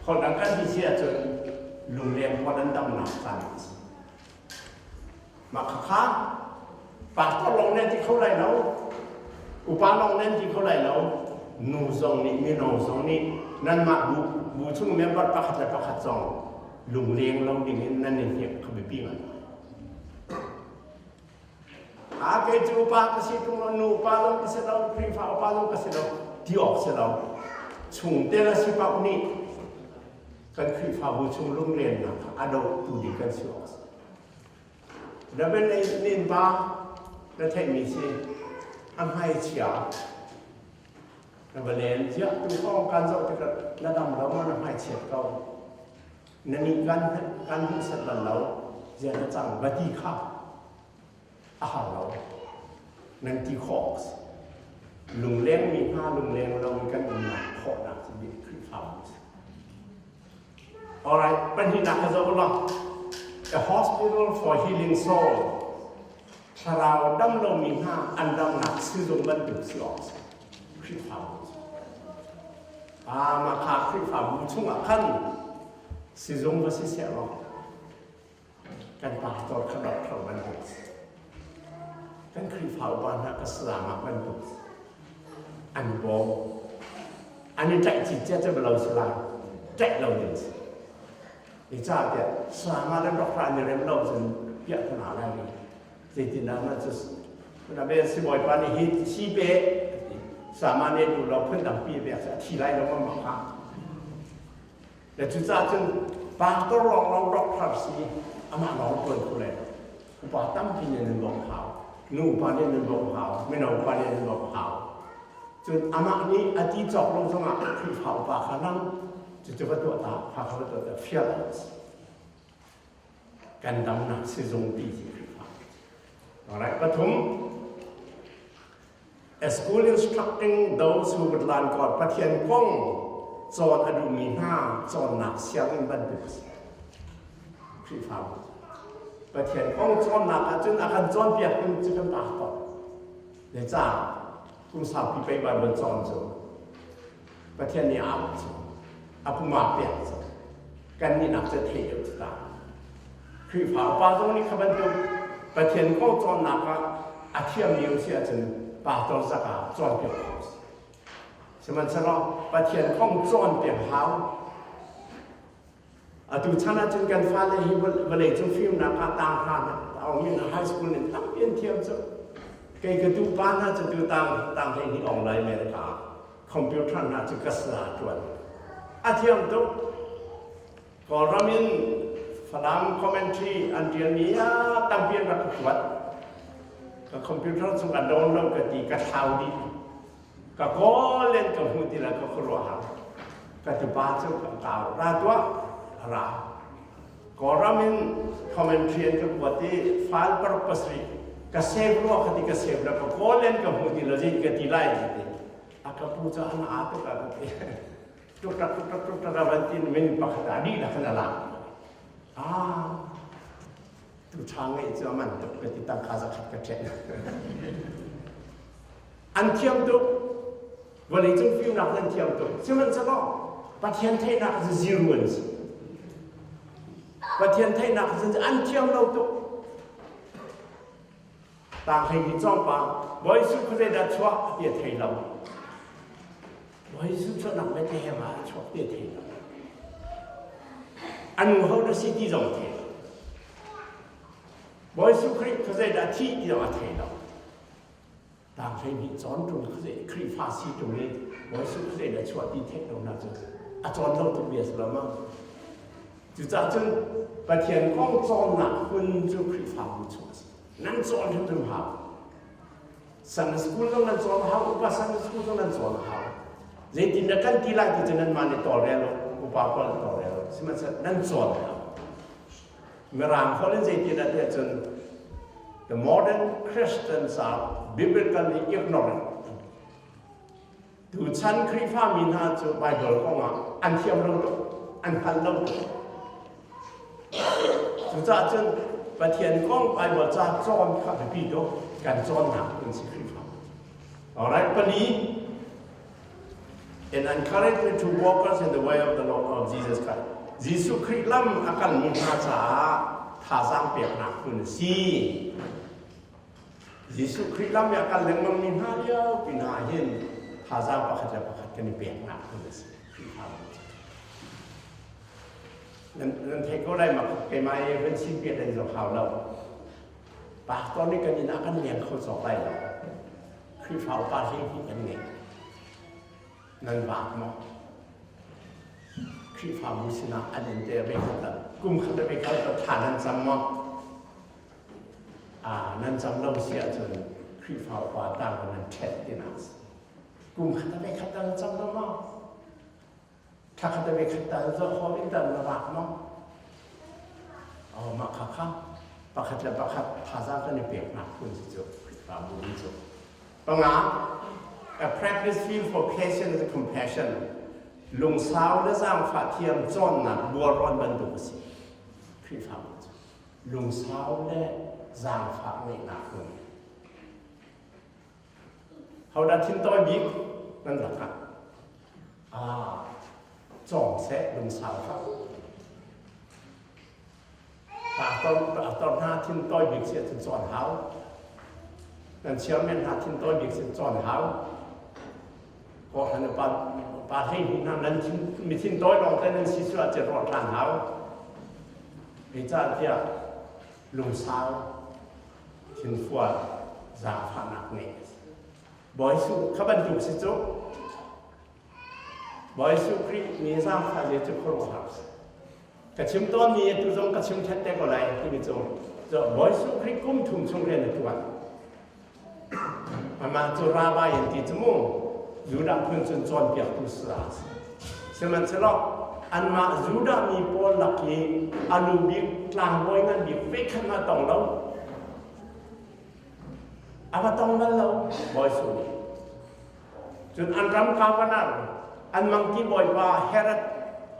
Holh dang kan ti si ahcun lungleng pawl an damnak caan a si. Mah khakha pastor lawng nan ti kho lai lo, upa lawng nan ti kho lai lo, nu zong nih mino zong nih nanmah bu, bu chung member pakhat le pakhat zong lungleng lo ding in nan i hnek kha biapi ngai. A kei cu upa ka si tung lo, nu upa zong ka si lo, Khrihfa upa zong ka si lo, ti awk si lo. Chungtel a si paoh nih kan Khrihfabu chung lunglennak kha a dohtu ding kan si awk a si. Reverend Nin pa na theihmi si a hmaichia na va len ziah tu kong kan zoh tikah na dam lo ma na hmaichiat ko na nih kan kan hmuhsat bal lo ziah na cang va ti kha a har lo nan ti khawh lunglengmi hna lungleng lo in kan umnak khawhnak cu Khrihfabu si. Alright, pahnihnak ka zoh law A hospital for healing soul thlarau dam lomi hna an damnak sizung bantuk si awk si Khrihfabu Ah, mah kha Khrihfabu chungah khan sizung va si seh law kan pastor kha doctor bantuk si. Kan Khrihfa upa hna ka salamah bantuk si. An bawm. An i tlaih ciccia cu lo si lai. Tlaih lo ding si. Zeicahtiah salama le doctor an i rem lo cun piah hna lai lo. Zeitindah mah cu Nabe sibawipa nih hi thi pe sama nih duh lo phun dangpi pek a thi lai lo ma ma kha. Le cucaah cun pastor lawnglawng doctor si amah lawng tuan kho le upa tampi nih nan bawmh hau nu upa nih nan bawmh hau mino upa nih nan bawmh hau cun amah nih a ti cawk lo zongah Khrihfa upa kha lang cucu va tuah ta kha kha va tuah ta fial kan damnak sizung ti hi Khrihfa alright pathum A school instructing those who would learn God Pathian kong cawn a duhmi hna cawnnak sianginn bantuk a si. Khrihfabu. Pathian kong cawnnak ahcun a kan cawnpiak ding cu kan pastor. Le ca kum saupi pei Bible cawn cu Pathian nih a auh cu a puma pek cu kan nih nak cu thei deuh cu ta. Khrihfa upa zong nih kha bantuk Pathian kong cawnnak ah a thiammi um si ahcun pastor zaka cawnpiak kho a si. Sihmanhsehlaw Pathian kong cawnpiak hau. Atu chan ahcun kan fale hi vawleicung fimnak ah tang hna aung in high school in tampi an thiam cu. Kei ka tupa hna cu tu tang tang hlei hnih ong lai men ka computer hna cu ka sa tuan. A thiam tuk. Kawlram in Falam commentary an ṭialmi ah tampi an rak ka kuat. Ka computer chung a download ka ti ka thlau dih. Ka kawl in ka hmu ti lo ka khuaruahhar. Ka tupa cu ka kau ra tuah a ra. Kawlram in commentary an ka kuat i file 67 ka save rua ka ti ka save lo ka kawl in ka hmu ti lo zei ka ti lai ti. A ka pu cu an aa tuk a ka ti. Tuktak tuktak tuktak a van tin min pakhat ah dihlak in a lak. Ah, tu ṭha ngeih cu a man tuk ka ti tangka zakhat ka ṭhen. An thiam tuk. Vawleicung fimnak an thiam tuk. Sihmanhsehlaw Pathian theihnak cu zero an si. Pathian theihnak cu an thiam lo tuk. Tanghlei ni cawngpa Bawi Jesuh khuazei dah chuah ti a thei lo. Bawi Jesuh chuahnak Bethlehem ah a chuak ti a thei lo. A nu ho na si ti zong a thei lo. Bawi Jesuh Khrih khuazei dah thih ti zong a thei lo. Tanghlei ni cawn ṭung khuazei Khrihfa si ṭung i Bawi Jesuh khuazei dah chuah ti theih lo na cu a cawn lo tuk bia si lo ma. Cucaah cun Pathian kong cawnnak hmun cu Khrihfabu chung a si. Nan cawn hrimhrim hau. Sunday school zong nan cawn hau, upa Sunday school zong nan cawn hau. Zeitin dah kan ti lai ti cu nanmah nih tawlrel u, upa pawl nih tawlrel u. Sihmanhsehlaw nan cawn hau. Mirang holh in zeitin dah tiah cun the modern Christians are biblically ignorant. Tuchan Khrihfami hna cu Baibal kong ah an thiam lo tuk, an hngal lo tuk. Cucaah cun Pathian kong Baibal ca cawn kha biapi tuk kan cawnnak an si Khrihfa. Alright, pali. An encouragement to walkers in the way of the Lord of Jesus Christ. Jesuh Khrih lam a kalmi hna caah thazaang peknak hmun a si. Jesuh Khrih lam i a kal lengmangmi hna lio pi hna hin thazaang pakhat le pakhat kan i peknak hmun a si. Khrihfabu cu. Nan, nan theih ko lai ma keimah i van chim piak in zong hau lo. Pastor nih kan inn ah kan leng kho cawk lai lo. Khrihfa upa 12 kan ngei. Nan vaak maw? Khrihfabu sinah an in te ve khat kum khat ve khat tha nan cam maw? Ah, nan cam lo si ahcun Khrihfa upa tang nan ṭhet tinak si. Kum khat ve khat nan cam lo maw? Thla khat ve khat ta zoh ho in dan na vaak maw? Oh, mah kha kha pakhat le pakhat thazaang kan i peknak phun si cu Khrihfabu hi cu. Panga, a practice field for patience and compassion. Lungsau le zaangfah thiam cawnnak bualrawn bantuk a si. Khrihfabu cu. Lungsau le zaangfah ngeihnak hmun. Hodah thintawi bik nan lakah? Ah, cawng seh lungsau hlah. Pastor hna thintawi bik si ahcun cawn hau. Nan chairman hna thintawi bik si cawn hau. Kawhhran pa pa 12 hna nan thin mi thintawi lawng te nan si su ahcun ruah ṭhan hau. Zeicahtiah lungsau thinfual zaangfahnak ngeih a si. Bawi Jesuh kha bantuk si cu Bawi Jesuh Khrih mi zaangfah zia cu khuaruahhar si. Ka chim tawnmi atu zong ka chim ṭhan te ko lai timi cu Bawi Jesuh Khrih kum thum chung rian a ṭuan. Amah cu rabbi an ti cu mu Judah phun cun cawnpiaktu sala a si. Sihmanhsehlaw anmah Judah mi pawl lak i a lu bik tlangbawi ngan bik veikhat hmanh tong lo. A va tong bal lo Bawi Jesuh nih. Cun an ram governor an mangki bawipa Herod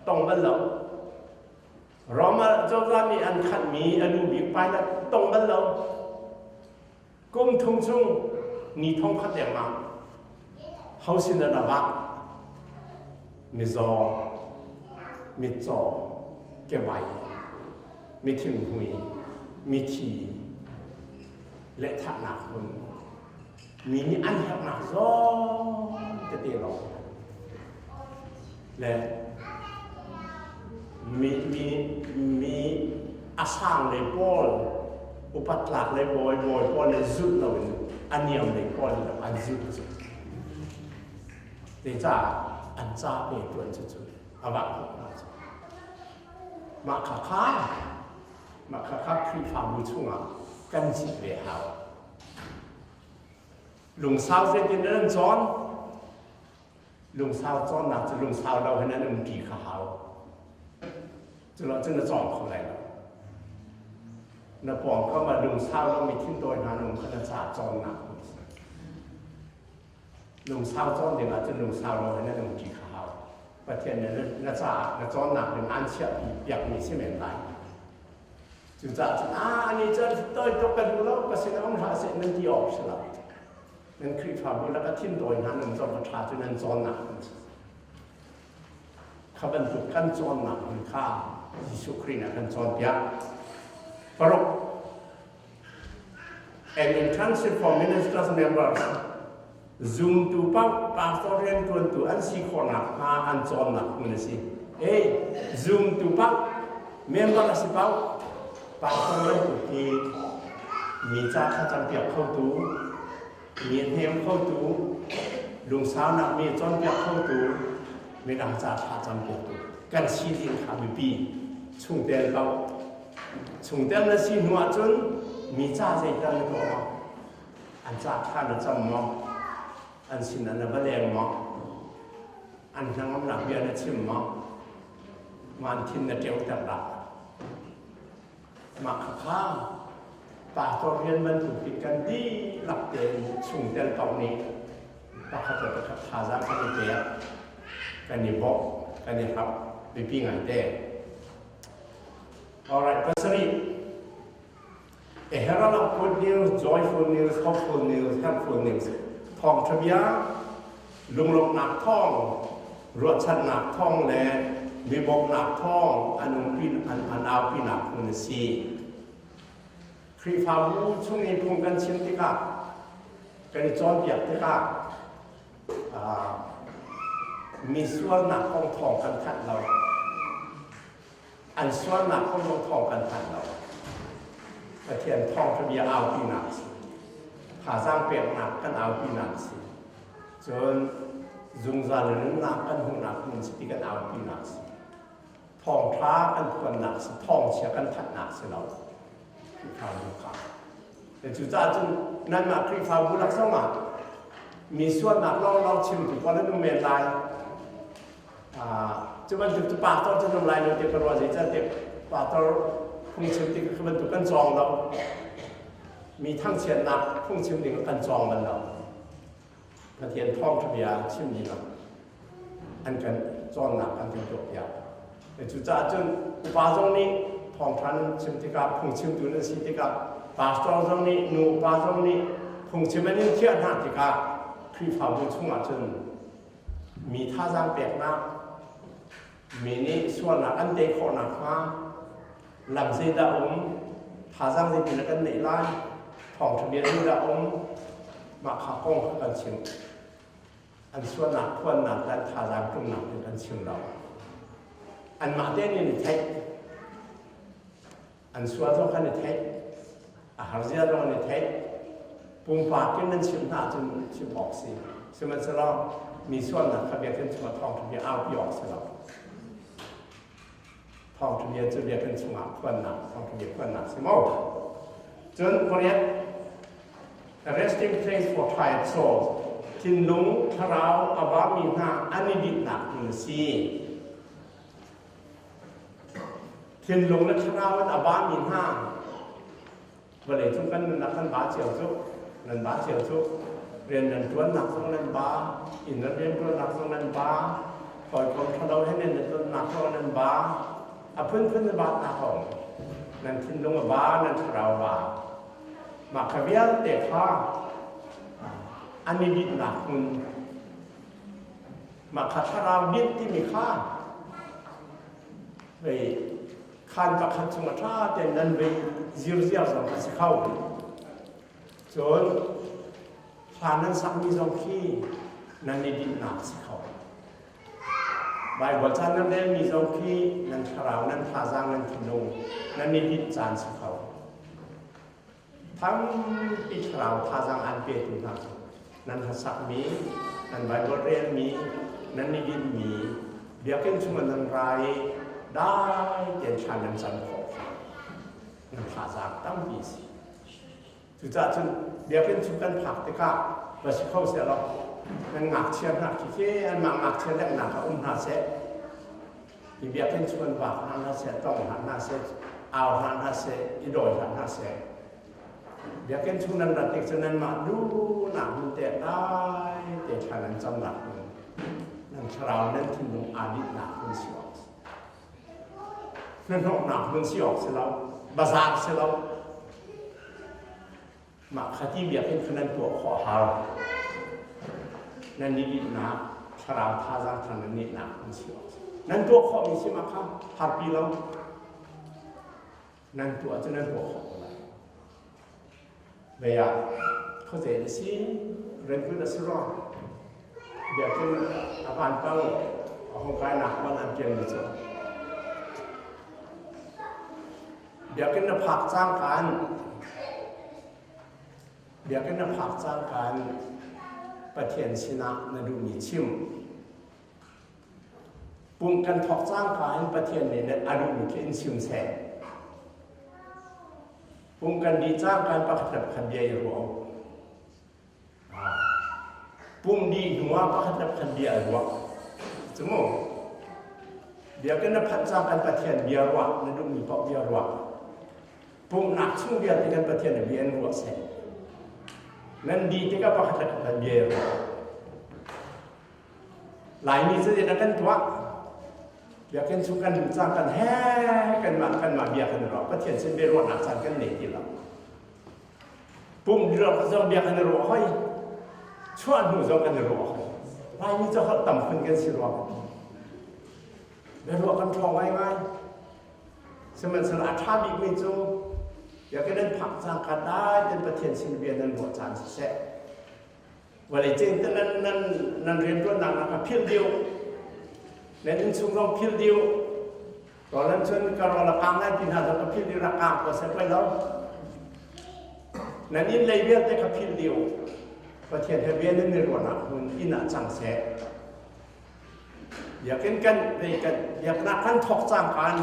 tong bal lo. Roma cozah nih an khanhmi a lu bik Pilate tong bal lo. Kum thum chung ni thong khat dengmang ho sin dah vak mizaw mitcaw kevai mithinghmui mithi le thahnak hmun mi nih an herhnak zawn tete lawng le mi mi mi a sang lei pawl upat tlak lei bawi bawi pawl le zulh loin a niam lei pawl nih an zulh cu zeicah an ca pe tuan cu cu a vah khawh hna cu mah kha kha mah kha kha Khrihfabu chungah kan chim ve hau lungsau zeitin nan cawn Lungsau cawnnak cu lungsau lo hin an umṭi kha hau. Culo cun na cawng kho lai lo. Na pawngkam ah lungsau lomi thintawi hna na um kha na ca cawnnak a si. Lungsau cawn ding ahcun lungsau lo hin an umṭi kha hau. Pathian nih na caah na cawnnak ding aan chiahpi piakmi si men lai. Cucaah cun, ah, ani cu tawi tuk ka duh lo, ka sinah um hlah seh nan ti awk si lo. Nan Khrihfabu lakah thintawi hna nan zong a ṭha cu nan cawnnak an si. Kha bantuk kan cawnnak hmun kha Jesuh Khrih nih a kan cawnpiak. Paruk, an internship for ministers members zumtu paoh pastor rianṭuantu an si khawhnak hnga an cawnnak hmun a si. Hey, zumtu paoh member a si paoh pastor bantuk hi mi ca thlacampiak khotu, mi hnem khotu, lungsaunak mi cawnpiak khotu, midang ca thlacampiaktu kan si ding kha mipi chungtel paoh chungtel na si hnu ahcun mi ca zeital na tuah maw? An ca thla na cam maw? An sinah na va leng maw? An hnangamnak bia na chim maw? Man thin na ṭeuter dah? Mah khakha pastor rian bantukin kan dihlak tein chungtel paoh nih pakhat le pakhat thazaang kan i pek, kan i bawmh, kan i hlap biapi ngaite. Alright, pasarih. A herald of good news, joyful news, hopeful news, helpful news. Thawngṭha bia, lunglawmhnak thawng, ruahchannak thawng le mi bawmhnak thawng an umpi an, an aupinak phun a si. Khrihfabu chung i phung kan chim tikah, kan i cawnpiak tikah, uh, mi sualnak kong thawng kan thanh lo. An sualnak kong zong thawng kan thanh lo. Pathian thawngṭha bia aupinak a si. Thazaang peknak kan aupinak a si. Cun zungzal in nunnak kan hmuhnak hmun si ti kan aupinak a si. Thawngṭha kan phuannak a si. Thawngchia kan thanhnak a si lo. Khrihfabu kha. Cucaah cun nanmah Khrihfabu lak zongah mi sualnak lawnglawng chimtu pawl an um men lai. Cu bantuk cu pastor cu um lai lo ti ka ruah zeicahtiah pastor phungchim tik khi bantuk kan cawng lo. Mi thangchiatnak phungchim ding kan cawng bal lo. Pathian thawngṭha bia chim ding ah an kan cawnnak an kan tuahpiak. Cucaah cun upa zong nih thawngṭha nan chim tikah phungchimtu nan si tikah pastor zong nih nu upa zong nih phungchim an in thiah hna tikah Khrihfabu chungah cun mi thazaang peknak, mi nih sualnak an tei khawh nakhnga lam zeidah um, thazaang zeitin kan neih lai, thawngṭha bia zeidah um, mah kha kong kha kan chim. An sualnak phuannak le an thazaang tlumnak in kan chim lo. Anmah te nih an i theih. An sual zong kan i theih. A har zia zong an i theih. Pumpak in nan chimh hna ahcun chim awk si. Sihmanhsehlaw mi sualnak kha biakinn chungah thawngṭha bia aupi awk si lo. Thawngṭha bia cu biakinn chungah phuannak, thawngṭha bia phuannak si maw? Cun pariat, a resting place for tired souls, thinlung thlarau a bami hna an i dinhnak hmun a si. Thinlung le thlarau in a bami hna vawlei cung kan nunnak kan ba cio cu nan ba cio cu rian nan ṭuannak zong nan ba inn nan rian ṭuannak zong nan ba hawikom ṭhalo he nan tonnak zong nan ba a phunphun na baatnak a um nan thinlung a ba nan thlarau a ba mah kha vialte kha an i dinhnak hmun Mah kha thlarau dinh timi kha vei khaan pakhat chung a ṭha tein nan vei zirziar zong a si kho. Cun hla nan sakmi zong khi nan i dinhnak a si kho. Baibal ca nan relmi zong khi nan thlarau, nan thazaang, nan thinlung nan i dinh caan si kho. Tampi thlarau thazaang an petu hna cu nan hlasakmi, nan Baibal relmi, nan i dinhmi, biakinn chungah nan ra i dai tein thla nan cam khawh kha nan thazaang tampi a si. Cucaah cun biakinn chung kan phak tikah va si kho sehlaw nan ngakchia hna khi khi anmah ngakchia lenghnak ah um hna seh Hi biakinn chung an vak hna hna seh, tong hna hna seh, au hna hna seh, i dawi hna hna seh. Biakinn chung nan rat tik cu nanmah duhnak hmun te dai te thla nan camnak hmun, nan thlarau nan thinlung aa dinhnak hmun si awk si. Hnahnawhnak hmun si awk si lo, bazaar si lo. Mah kha ti biakinn kha nan tuah khawh a hau. Nan i dinhnak, thlarau thazaang thar nan nihnak an si awk. Nan tuah khawhmi si mah kha harpi lo. Nan tuah cu nan tuah khawh ko lai. Vei ah khuazei na si, renhmun a si rua. Biakinn a vanpang a hung kainak man an ṭialmi cu. Biakinn na phak cangka in Biakinn na phak cangka in Pathian sinah na duhmi chim. Pumh kan thawk cangka in Pathian nih a duhmi khi in chim seh. Pumh kan dih cangka in pakhat le pakhat bia i ruah u. Pum dih hnu ah pakhat le pakhat bia a ruah. Cu mu. Biakinn na phanh cang kan Pathian bia ruah, na duhmi paoh bia ruah. Pumhnak chung vialte kan Pathian nih bia in ruah seh. Nan di tikah pakhat le pakhat bia i ruah. Laimi cu zeidah kan tuah? Biakinn chung kan luh cang kan he kanmah kanmah bia kan i ruah. Pathian sin biaruahnak caan kan nei ti lo. Pum dirok zong bia kan i ruah hoi. Chuah hnu zong kan i ruah hoi. Laimi cu holh tam phun kan si rua ka ti. Biaruah kan ṭhawng ngaingai. Sihmanhsehlaw a ṭha bikmi cu biakinn an phak cangka dai ten Pathian sin bia nan ruah caan siseh. Vawlei cing te nan nan nan rianṭuannak nak ka philh dih Nan innchung zong philh dih Rawl an chun ka rawl a kang lai ti hna zong ka philh dih rak kang ko seh poi lo. Nan inn lei vialte ka philh dih Pathian he bia nan i ruahnak hmun inn ah cang seh. Biakinn kan kan biaknak kan thawk cangka in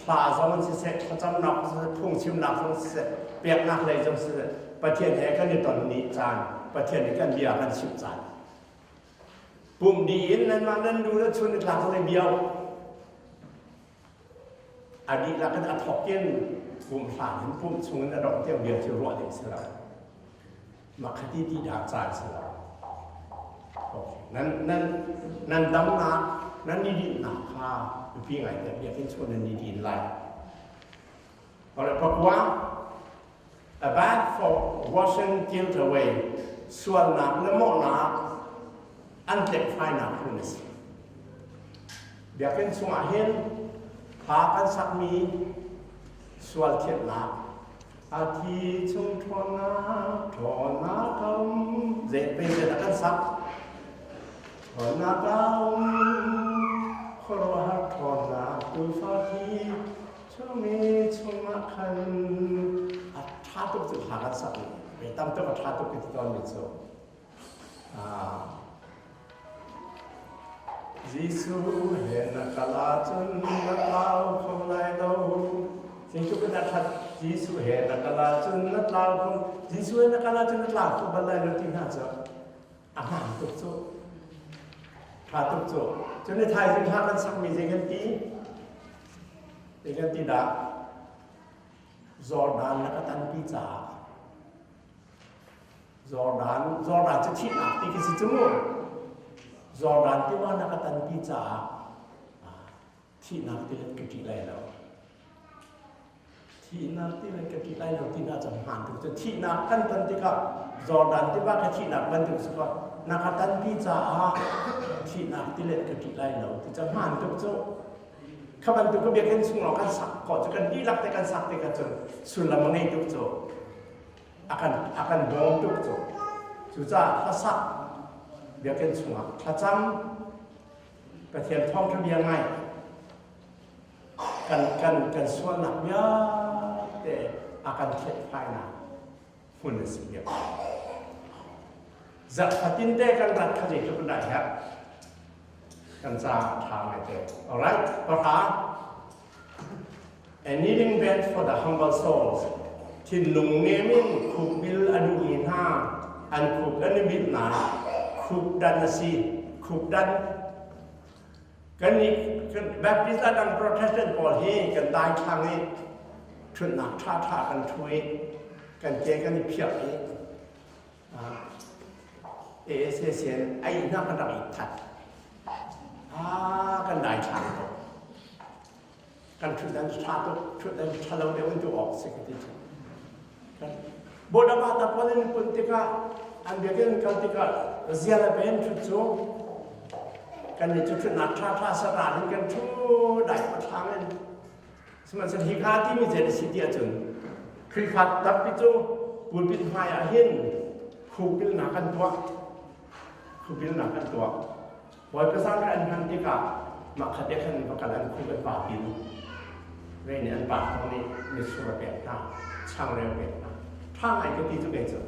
hla zong in siseh, thlacamnak siseh, phungchimnak zong siseh, peknak lei zong siseh, Pathian he kan i ton ni caan, Pathian nih kan bia kan chimh caan. Pumh dih in nanmah nan lu le chun i tlak le biau. A dihlak in a thawk in pumh hlan in pumh chung in a dongh tiang bia cu ruah ding si lo. Mah khati ti dah caan si lo. Nan nan nan damnak nan i dinhnak kha biapi ngai te biakinn chung nan i din lai. Ore pakua a bath for washing guilt away sualnak le mawhnak an tlenghfainak hmun a si. Biakinn chungah hin hla kan sakmi sual thianhnak a thi chung ṭhawnnak ṭhawnnak a um zei pe dah kan sak ṭhawnnak a um khuaruahhar ṭhawnnak tuufa thi chungmi chungah khan a ṭha tuk cu hla kan sak i tam tuk a ṭha tuk ti tawnmi cu Jesuh he na kal ahcun na tlau kho lai lo. Zeitluk in a ṭhat Jesuh he na kal ahcun na tlau kho Jesuh he na kal ahcun na tlau kho bal lai lo ti hna cu a hmaan tuk cu. Ṭha tuk cu. Cun ni thaizing hla kan sakmi zei kan ti? Zei kan ti dah? Jordan na ka tanpi caah Jordan, Jordan cu thihnak ti khi si cu mu. Jordan tiva na ka tanpi caah thihnak ti ka ṭih lai lo. Thihnak ti ka ṭih lai lo ti na cang hmaan tuk cu thihnak kan ton tikah Jordan tiva ka thihnak bantuk si ko na ka tanpi caah thihnak ti let ka ṭih lai lo ti cang hmaan tuk cu. Kha bantuk ka biakinn chung lawng kan sak khawh cu kan dihlak te kan sak tikah cun sullam a ngei tuk cu. A kan a kan bawm tuk cu. Cucaah hlasak biakinn chungah thlacam Pathian thawngṭha bia ngai kan kan kan sualnak vialte a kan thetfainak hmun a si biak. Zarh fatin te kan rat kha zeitluk in dah herh kan caah ṭha ngai te. Alright, pahra. A kneeling bed for the humble souls. Thinlung nem in khukbil a duhmi hna an khuk an i bilhnak khukdan a si. Khukdan. Kannih Baptist a dang Protestant pawl hi kan daithlang i ṭhutnak ṭhaṭha kan ṭhu i kan ke kan i phiak i ASACN ai hna kan rak i that. Ah, kan daithlang tuk. Kan ṭhutdan ṭha tuk ṭhutdan ṭha lo deuh in tu awk si ka ti cu. Bodama ta pawl in pun tikah an biakinn kal tikah zial a pen ṭhut cu kan nih cu ṭhutnak ṭha ṭha saral in kan ṭhu dai pathlang in sihmanhsehlaw hi kha timi zei a si ti ahcun Khrihfa tampi cu pulpit hmai ah hin khukbilnak kan tuah khukbilnak kan tuah Bawipa zan an hman tikah mah kha te khan va kal an khup an pa pin vei nih an pa thawng nih mitsur a pek hna changreu pek hna ṭha ngai ka ti cu kei cu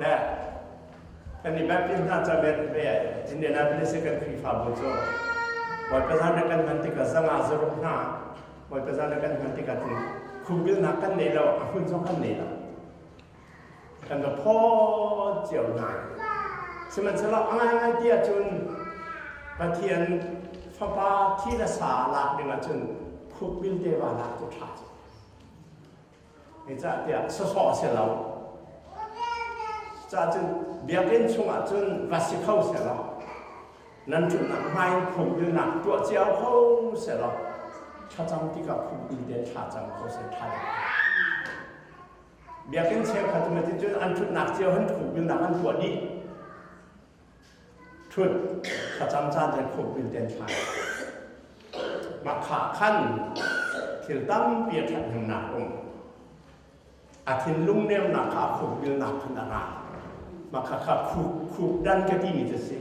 le kan i Baptist hna ca ve ve Indianapolis kan Khrihfabu cu Bawipa zan kan hman tikah zanga zaruk hna Bawipa zan kan hman tikah cun khupbilnak kan nei lo a hmun zong kan nei lo Kan va phawt cio hna. Sihmanhsehlaw a ngaingai ti ahcun Pathian Fapa thi le sa lak ding ahcun khukbil te va lak cu ṭha cu. Zeicahtiah sawsawh a si lo. Cucaah biakinn chungah cun va si kho sehlaw nan ṭhutnak hmai in khukbilnak tuah cio kho sehlaw thlacam tikah khukbil te thlacam kho seh ṭha deuh. Biakinn cheukhat cu cun an ṭhutnak cio hin khukbilnak an tuah dih. Ṭhut thlacam caan cu khukbil te an thlai. Mah kha khan thil tampi a ṭhathnemnak a um. A thinlung nemnak kha a khukbilnak khan a ra. Mah kha kha khuk khuk dan ka timi cu si.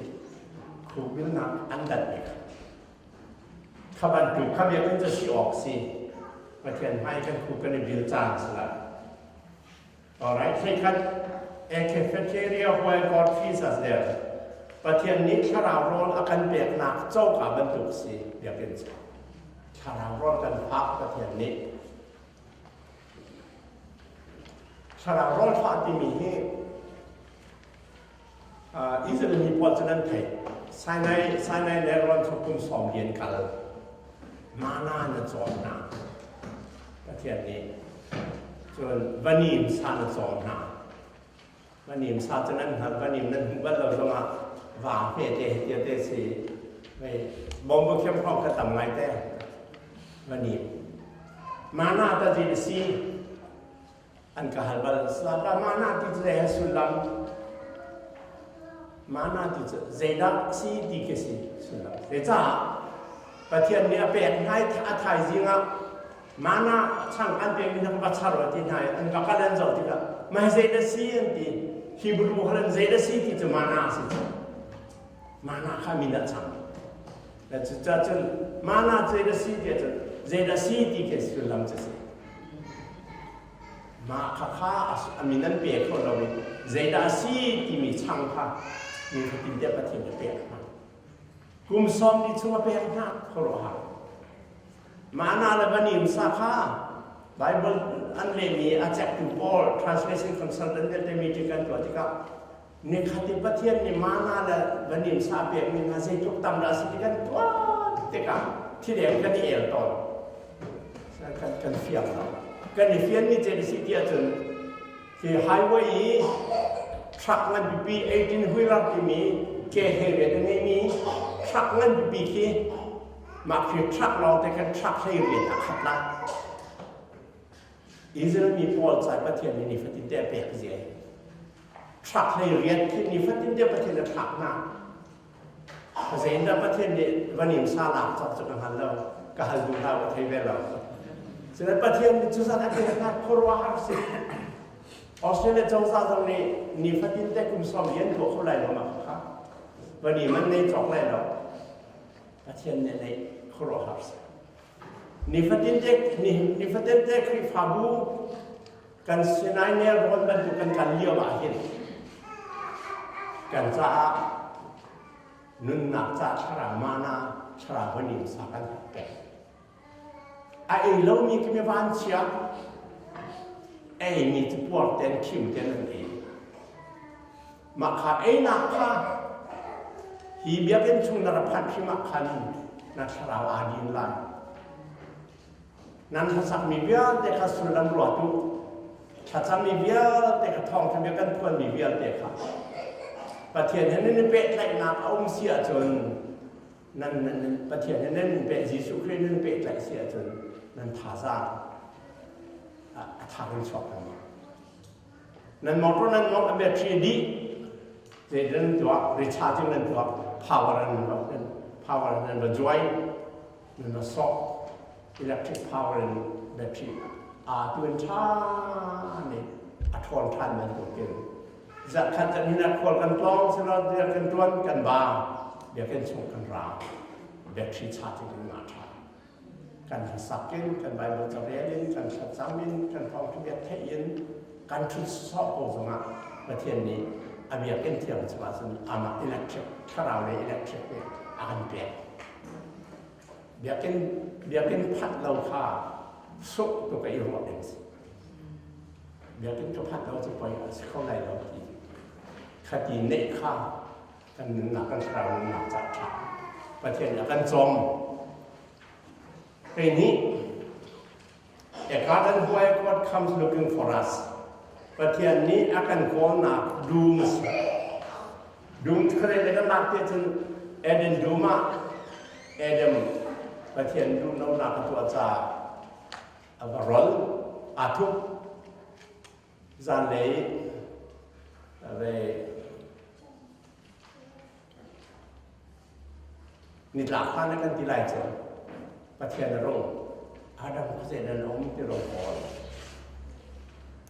Khukbilnak an danmi kha. Kha bantuk kha biakinn cu si awk si. Pathian hmai kan khuk kan i bil caan si lai. Alright, theikhat a cafeteria where God feeds us there. Pathian nih thlarau rawl a kan peknak coka bantuk si biakinn cu. Thlarau rawl kan fak Pathian nih. Thlarau rawl fah timi hi Israel mi pawl cu nan theih. Sinai, Sinai le rawn cu kum sawm rian kal. Mana na cawn hna. Pathian nih cun vanim sa na cawn hna. Vanim sa cu nan hngalh, vanim nan hmuh bal lo zongah va hme te tia te si. Vei bombu khiam hrawng kha tam ngai te. Vanim. Mana ta ji si. An ka hal bal. Sata mana ti cu zei he sullam? Mana ti cu zeidah si ti khi si sullam. Zeicah Pathian nih a pek hna i a thaizing ah mana chang an pekmi hna va char ti hna i an va kal an zoh tikah mah zeidah si an ti. Hebrew holh in zeidah si ti cu mana a si. Mana kha min ah chang. Cucun mana zeidah si ti ahcun zeidah si ti khi sullam cu si. Mah kha kha a min an pe kho lo i zeidah si timi chang kha mi fatin te Pathian a pek hna. Kum sawm ni chung a pek hna khuaruahhar. Mana le vanim sa kha Bible an lehmi a cektu pawl translation consultant vialte meeting kan tuah tikah nikhat i Pathian nih mana le vanim sa pekmi hna zeitluk tam dah si ti kan tuah tikah thileng kan i el tawn. Kan, kan fiang lo. Kan i fian mi ce si ti ahcun hi highway i truck ngan pipi 18 wheeler timi ke he rian a ngeimi truck ngan pipi khi mah khi truck lawng te khan truck hlei rian a khat lai. Israel mi pawl cai Pathian nih nifatin te a pek zia. Truck hlei rian khi nifatin te Pathian a thlak hna. Zeitindah Pathian nih vanim sa lak cawk cu ka hngal lo. Ka hal duh hlah ka thei ve lo. Sinain Pathian nih cuzat a pek hna khuaruahhar si. Australia cozah zong nih nifatin te kum sawm rian tuah kho lai lo ma kha. Vanim an nei cawk lai lo. Pathian nih neih khuaruahhar si. Nifatin te nifatin te Khrihfabu kan Sinai nelrawn bantuk kan kal lio ah hin kan caah nunnak ca thlarau mana thlarau vanim sa kan pek. A ei lomi khi mi vanchia ei mi cu puar ten khim ten an ei. Mah kha einak kha hi biakinn chung na ra phanh hrim ah khan na thlarau aa din lai. Nan hlasakmi vialte kha sullam ruat u. Thlacammi vialte kha thawngṭha bia kan phuanmi vialte kha Pathian he nan i pehtlaihnak a um si ahcun nan, nan, Pathian he nan peh Jesuh Khrih nan pehtlaih si ahcun nan thazaang a thar in chuak lengmang. Nan motor nan mawngh a battery dih zei nan tuah recharging nan tuah power nan va power nan va join nan va sawk electric power in battery aa tuan ṭhan i a ṭhawn ṭhan bantukin zarhkhat kan hin ah khual kan tlawng silo biak kan ṭuan kan ba biakinn chung kan ra battery charging in ngah ṭhan kan hlasak in kan Bible carel in kan thlacam in kan thawngṭha theih in kan ṭhut sawh ko zongah Pathian nih a biakinn thiang chungah cun amah electric thlarau le electric nih a kan pek biakinn biakinn phanh lo kha suk tuk a i ruah ding si biakinn ka phanh lo cu poi a si kho lai lo ti khati neih kha kan nunnak kan thlarau nunnak ca ṭha Pathian nih a kan cawm kei nih A garden where God comes looking for us. Pathian nih a kan kawlnak dum a si. Dum khare le kan lak te cun Eden dum ah Adam Pathian duh lonak a tuah caah a va rol aa thup. Zanlei ve Nitlak hlan a kan ti lai cu Pathian a rung. Adam khuazei nan um ti rung kawl.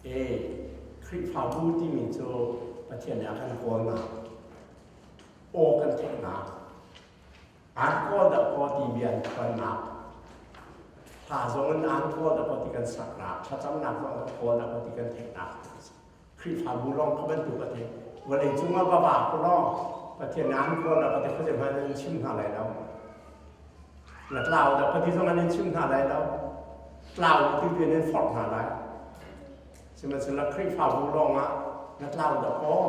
E Khrihfabu timi cu Pathian nih a kan kawlnak, aw kan theihnak, aan kawl dah kaw ti bia an phuannak, hla zong in aan kawl dah kaw ti kan saknak, thlacamnak zong kan kawl dah kaw ti kan theihnak. Khrihfabu lawng kha bantuk a thei. Vawlei cung ah va vak u law Pathian an kawl dah ka ti khuazei hmanh an chim hna lai lo. Na tlau dah ka ti zong an in chim hna lai lo. Tlau ti tu in forh hna lai. Sihmanhsehlaw Khrihfabu lawng ah na tlau dah kaw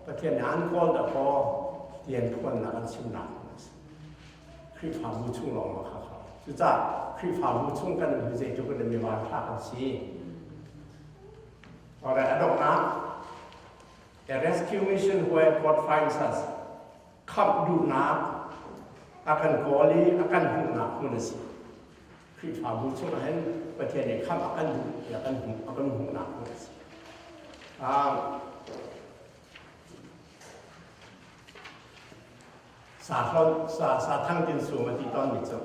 Pathian an kawl dah kaw ti an phuannak an chimnak. Khrihfabu chung lawng ah kha kha. Cucaah Khrihfabu chung kan um hi zeitluk in mi vanṭha kan si. Alright, a donghnak. A rescue mission where God finds us. Khamh duhnak a kan kawl i a kan hmuhnak hmun a si. Khrihfabu chungah hin Pathian nih khamh a kan duh i a kan hmuh a kan hmuhnak hmun a si. Sa hlon sa sa thang tin sum a ti tawn mi cu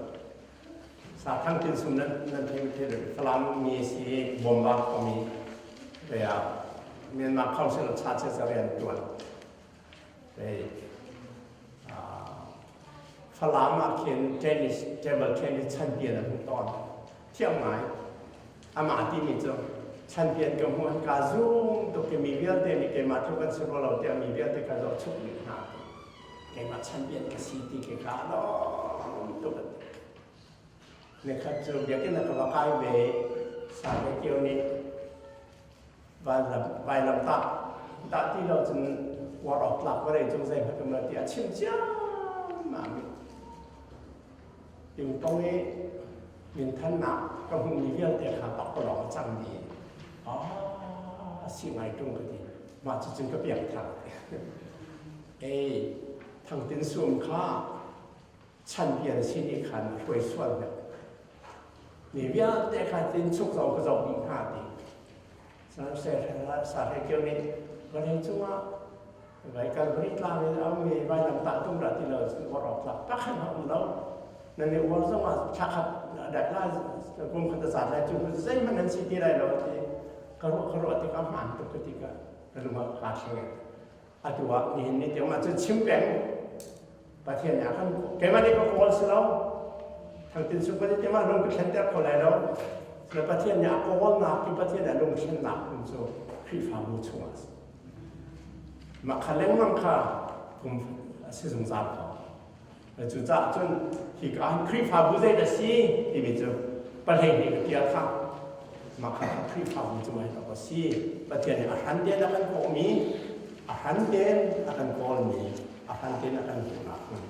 sa thang tin sum nan nan thei thei lo Falam mi si Bomba khuami ve ah Myanmar Council of Churches a rian tuan ve Falam ah khin tennis table tennis champion a hmu tawn thiam ngai amah timi cu champion ka hmu an ka zum tuk i mi vialte nih keimah tluk an si rua lo tiah mi vialte ka zoh chuk dih hna keimah champion ka si ti khi ka lawm tuk nikhat cu biakinn ah ka va kai ve Sate Kio nih vailam tah dah ti lo cun uar awk tlak vawlei cung zeihmanh um lo ti a chim ciammam i tingtong i minthannak ka hmuhmi vialte kha pakpalawng a cangmi ah si ngai ṭung ka ti mah cucun ka piak thar Ei, Thangtin Sum kha chanpian sin i khan hruai sual hna. Mi vialte kha tin chuk zong ka zoh dih hna ti. Sa he kio nih vawlei cungah vai Kalvari tlang in a ummi vailam tah tum dah ti lo cun uar awk tlak pakhat hmanh um lo. Nan i uar zong ah thla khat dai lai kum khat a zat lai cu zeihmanh nan si ti lai lo ti ka ruah ka ruah tikah hmaan tuk ka ti ka ka lung ah kaa thleng. Atu ah nihin ni tiang ahcun chim peng Pathian nih a kan keimah nih ka kawl si lo thangtin sung kan timah lung ka thlenter kho lai lo na Pathian nih a kawlnak ki Pathian nih a lungthlennak hmun cu Khrihfabu chungah a si mah kha lengmang kha kum a si zungzal ko cucaah cun hi ka ah Khrihfabu zei dah si timi cu pahlei nih ka tial kha mah kha Khrihfabu cu mai a si Pathian nih a hran tein a kan kawhmi a hran tein a kan kawlmi a hran tein a kan hmuhnak hmun.